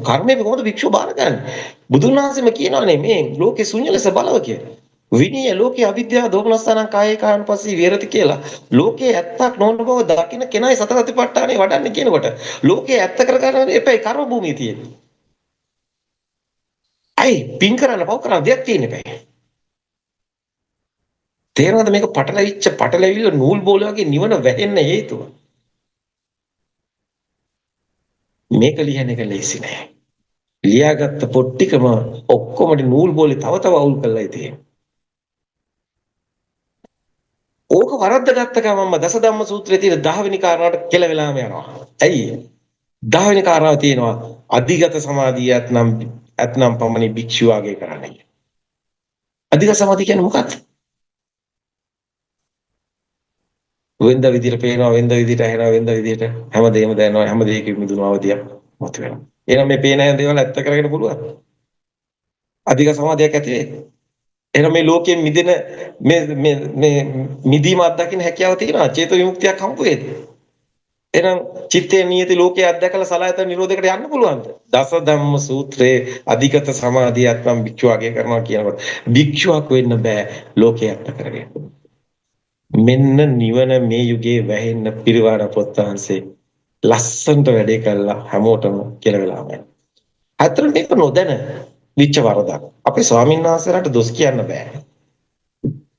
කර්මය කොහොමද භික්ෂුව බාරගන්නේ? බුදුන් වහන්සේම කියනවානේ මේ ලෝකේ ශුන්‍ය ලෙස බලව කියලා. විනීය ලෝකේ අවිද්‍යාව දෝමනස්සානං කායේ කායනුපස්සී විහෙරති කියලා ලෝකේ ඇත්තක් නොවන බව දකින කෙනයි සතර සතිපට්ඨානෙ වඩන්නේ කියනකොට ලෝකේ ඇත්ත කරගන්න එපැයි කර්ම භූමිය තියෙන්නේ. ඇයි පින් කරන්න පව් කරන්න දෙයක් තියෙන්න එපැයි. තේරෙනවද මේක පටලැවිච්ච පටලැවිල්ල නූල් බෝල වගේ නිවන වැහෙන්න හේතුව? මේක ලියන එක ලේසි නෑ. ලියාගත්ත පොත් ටිකම ඔක්කොම නූල් බෝලේ තව තව අවුල් කරලායි තියෙන්නේ. ඕක වරද්දගත්ත ගමන්ම දසධම්ම සූත්‍රයේ තියෙන 10 වෙනි කාරණාවට කෙලවෙලාම යනවා. ඇයි ඒ? 10 වෙනි කාරණාව තියෙනවා අධිගත සමාධිය ඇත්නම් ඇත්නම් පමණි භික්ෂුවාගේ කරන්නේ. අධිගත සමාධිය කියන්නේ මොකක්ද? වෙන්ද විදිහට පේනවා, වෙන්ද විදිහට ඇහෙනවා, වෙන්ද විදිහට හැම දෙයක්ම දැනෙනවා, හැම දෙයකින් මිදුණු අවධියක් මතුවෙනවා. එහෙනම් මේ පේන හැම දේවල් ඇත්ත කරගෙන පුළුවන්. අධික සමාධියක් ඇති වෙයි. එහෙනම් මේ ලෝකයෙන් මිදෙන මේ මේ මේ මිදීම අත්දකින්න හැකියාව තියෙනවා. චේතෝ විමුක්තියක් හම්බ වේද? එහෙනම් චිත්තේ නියති ලෝකයේ අත්දැකලා සලආයතන නිරෝධයකට යන්න පුළුවන්ද? දස ධම්ම සූත්‍රයේ අධිගත සමාධියත් මම භික්ෂුවගේ කරනවා කියනකොට භික්ෂුවක් වෙන්න බෑ ලෝකයේ අත්ත කරගෙන. මෙන්න නිවන මේ යුගයේ වැහෙන්න පිරිවාණ පොත් වහන්සේ ලස්සනට වැඩේ කළා හැමෝටම කියලා වෙලාම යනවා. ඇත්තටම මේක නොදැන විච්ච වරදක්. අපේ ස්වාමීන් වහන්සේලාට දොස් කියන්න බෑ.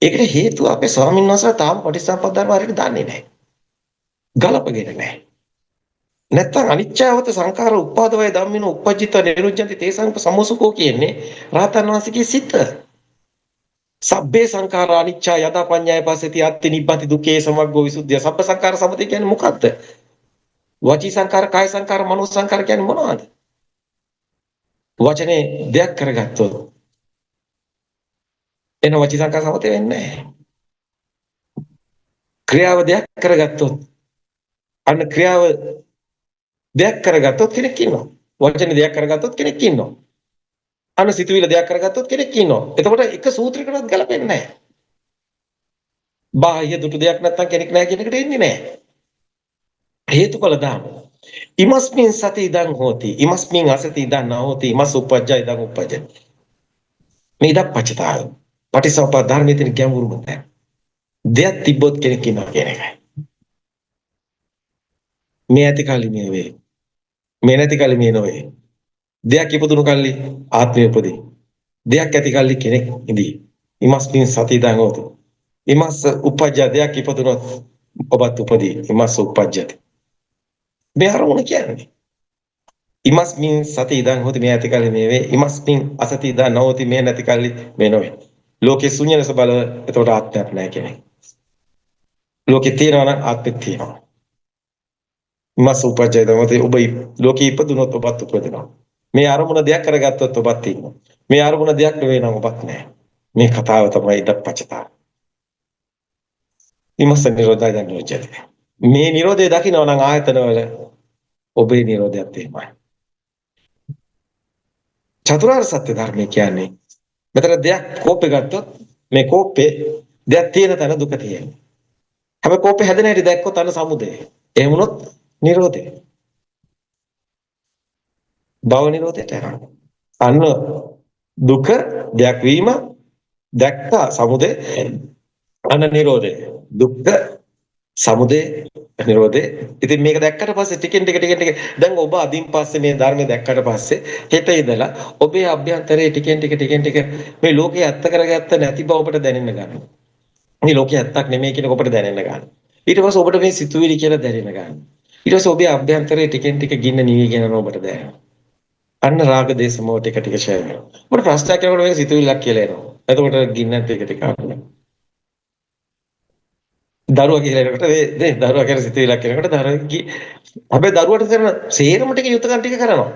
ඒකට හේතුව අපේ ස්වාමීන් වහන්සේලා තාම පටිච්චසමුප්පාද ධර්ම හරියට දන්නේ නැහැ. ගලපගෙන නැහැ. නැත්තම් අනිච්චවත සංඛාර උප්පාදවය ධම්මිනෝ උප්පජ්ජිත නිරුද්ධಂತಿ තේසං සමෝසුකෝ කියන්නේ රහතන් වහන්සේගේ සිත. සබ්බේ සංඛාරා අනිච්චා යදා පඤ්ඤාය පස්සති අත්ති නිබ්බති දුක්ඛේ සමග්ගෝ විසුද්ධිය. සබ්බ සංඛාර සමතය කියන්නේ මොකද්ද? වචී සංඛාර, කාය සංඛාර, මනෝ සංඛාර කියන්නේ මොනවද? වචනේ දෙයක් කරගත්තොත් එන වචී සංඛාර සමතය වෙන්නේ නැහැ. ක්‍රියාව දෙයක් කරගත්තොත් අන්න ක්‍රියාව දෙයක් කරගත්තොත් කෙනෙක් ඉන්නවා. වචනේ දෙයක් කරගත්තොත් කෙනෙක් ඉන්නවා. අන්න සිතුවිල්ල දෙයක් කරගත්තොත් කෙනෙක් ඉන්නවා. එතකොට එක සූත්‍රයකටවත් ගැලපෙන්නේ නැහැ. බාහ්‍ය දුටු දෙයක් නැත්තම් කෙනෙක් නැහැ කියන එකට එන්නේ නැහැ. හේතුඵල ධර්ම. ඉමස්මින් සති ඉදං හෝති. ඉමස්මින් අසති ඉදං නහෝති. ඉමස් උපජ්ජා ඉදං උපජ්ජති. මේ ඉදප්පච්චතාවය. පටිසමුප්පාද ධර්මයේ තියෙන ගැඹුරුම තැන. දෙයක් තිබ්බොත් කෙනෙක් ඉන්නවා කියන එකයි. මේ ඇති කල්ලි මේ වේ. මේ නැති කල්ලි මේ නොවේ. දෙයක් ඉපදුණු කල්ලි ආත්මය උපදී. දෙයක් ඇති කල්ලි කෙනෙක් ඉදී. ඉමස්මින් සති ඉදං හෝති. ඉමස් උපජ්ජා දෙයක් ඉපදුනොත් ඔබත් උපදී. ඉමස් උපජ්ජති. මේ අරමුණ කියන්නේ. ඉමස්මින් සති ඉදං හෝති මේ ඇති කල්ලි මේ වේ. ඉමස්මින් අසති ඉදං නොහෝති මේ නැති කල්ලි මේ නොවේ. ලෝකේ ශුන්‍ය ලෙස බලව එතකොට ආත්මයක් නැහැ කෙනෙක්. ලෝකේ තියෙනවා නම් ආත්මෙත් තියෙනවා. ඉමස් උපජ්ජය තමයි ඔබ ලෝකේ ඉපදුනොත් ඔබත් උපදිනවා. මේ අරමුණ දෙයක් කරගත්තොත් ඔබත් ඉන්නවා. මේ අරමුණ දෙයක් නෙවෙයි නම් ඔබත් නෑ. මේ කතාව තමයි ඉදප්පචතාව. ඉමස්ස නිරෝධය දැන් නිරෝධය. මේ නිරෝධය දකිනවා නම් ආයතනවල ඔබේ නිරෝධයත් එහෙමයි. චතුරාර්ය සත්‍ය ධර්මය කියන්නේ මෙතන දෙයක් කෝපේ ගත්තොත් මේ කෝපේ දෙයක් තියෙන තැන දුක තියෙනවා. හැබැයි කෝපේ හැදෙන හැටි දැක්කොත් අන්න සමුදය. එහෙම වුණොත් නිරෝධය. භව නිරෝධයට යනවා. අන්න දුක දෙයක් වීම දැක්කා සමුදය අන්න නිරෝධය. දුක්ඛ සමුදය නිරෝධය. ඉතින් මේක දැක්කට පස්සේ ටිකෙන් ටික ටිකෙන් ටික දැන් ඔබ අදින් පස්සේ මේ ධර්මය දැක්කට පස්සේ හෙට ඉඳලා ඔබේ අභ්‍යන්තරයේ ටිකෙන් ටික ටිකෙන් ටික මේ ලෝකේ ඇත්ත කරගත්ත නැති බව ඔබට දැනෙන්න ගන්නවා. මේ ලෝකේ ඇත්තක් නෙමෙයි කියන එක ඔබට දැනෙන්න ගන්නවා. ඊට පස්සේ ඔබට මේ සිතුවිලි කියලා දැනෙන්න ගන්නවා. ඊට පස්සේ ඔබේ අභ්‍යන්තරයේ ටිකෙන් ටික ගින්න නිවි කියන ඔබට දැනෙනවා. අන්න රාග දේශ මොහ ටික ටික ෂය වෙනවා. ඔබට ප්‍රශ්නයක් එනකොට මේක සිතුවිල්ලක් කියලා එනවා. එතකොට ගින්න ටික ටික අඩු දරුවා කියලා එනකොට මේ නේ දරුවා කියන සිතුවිල්ලක් එනකොට දරුවා හැබැයි දරුවට කරන සේරම ටික යුතුයකම් ටික කරනවා.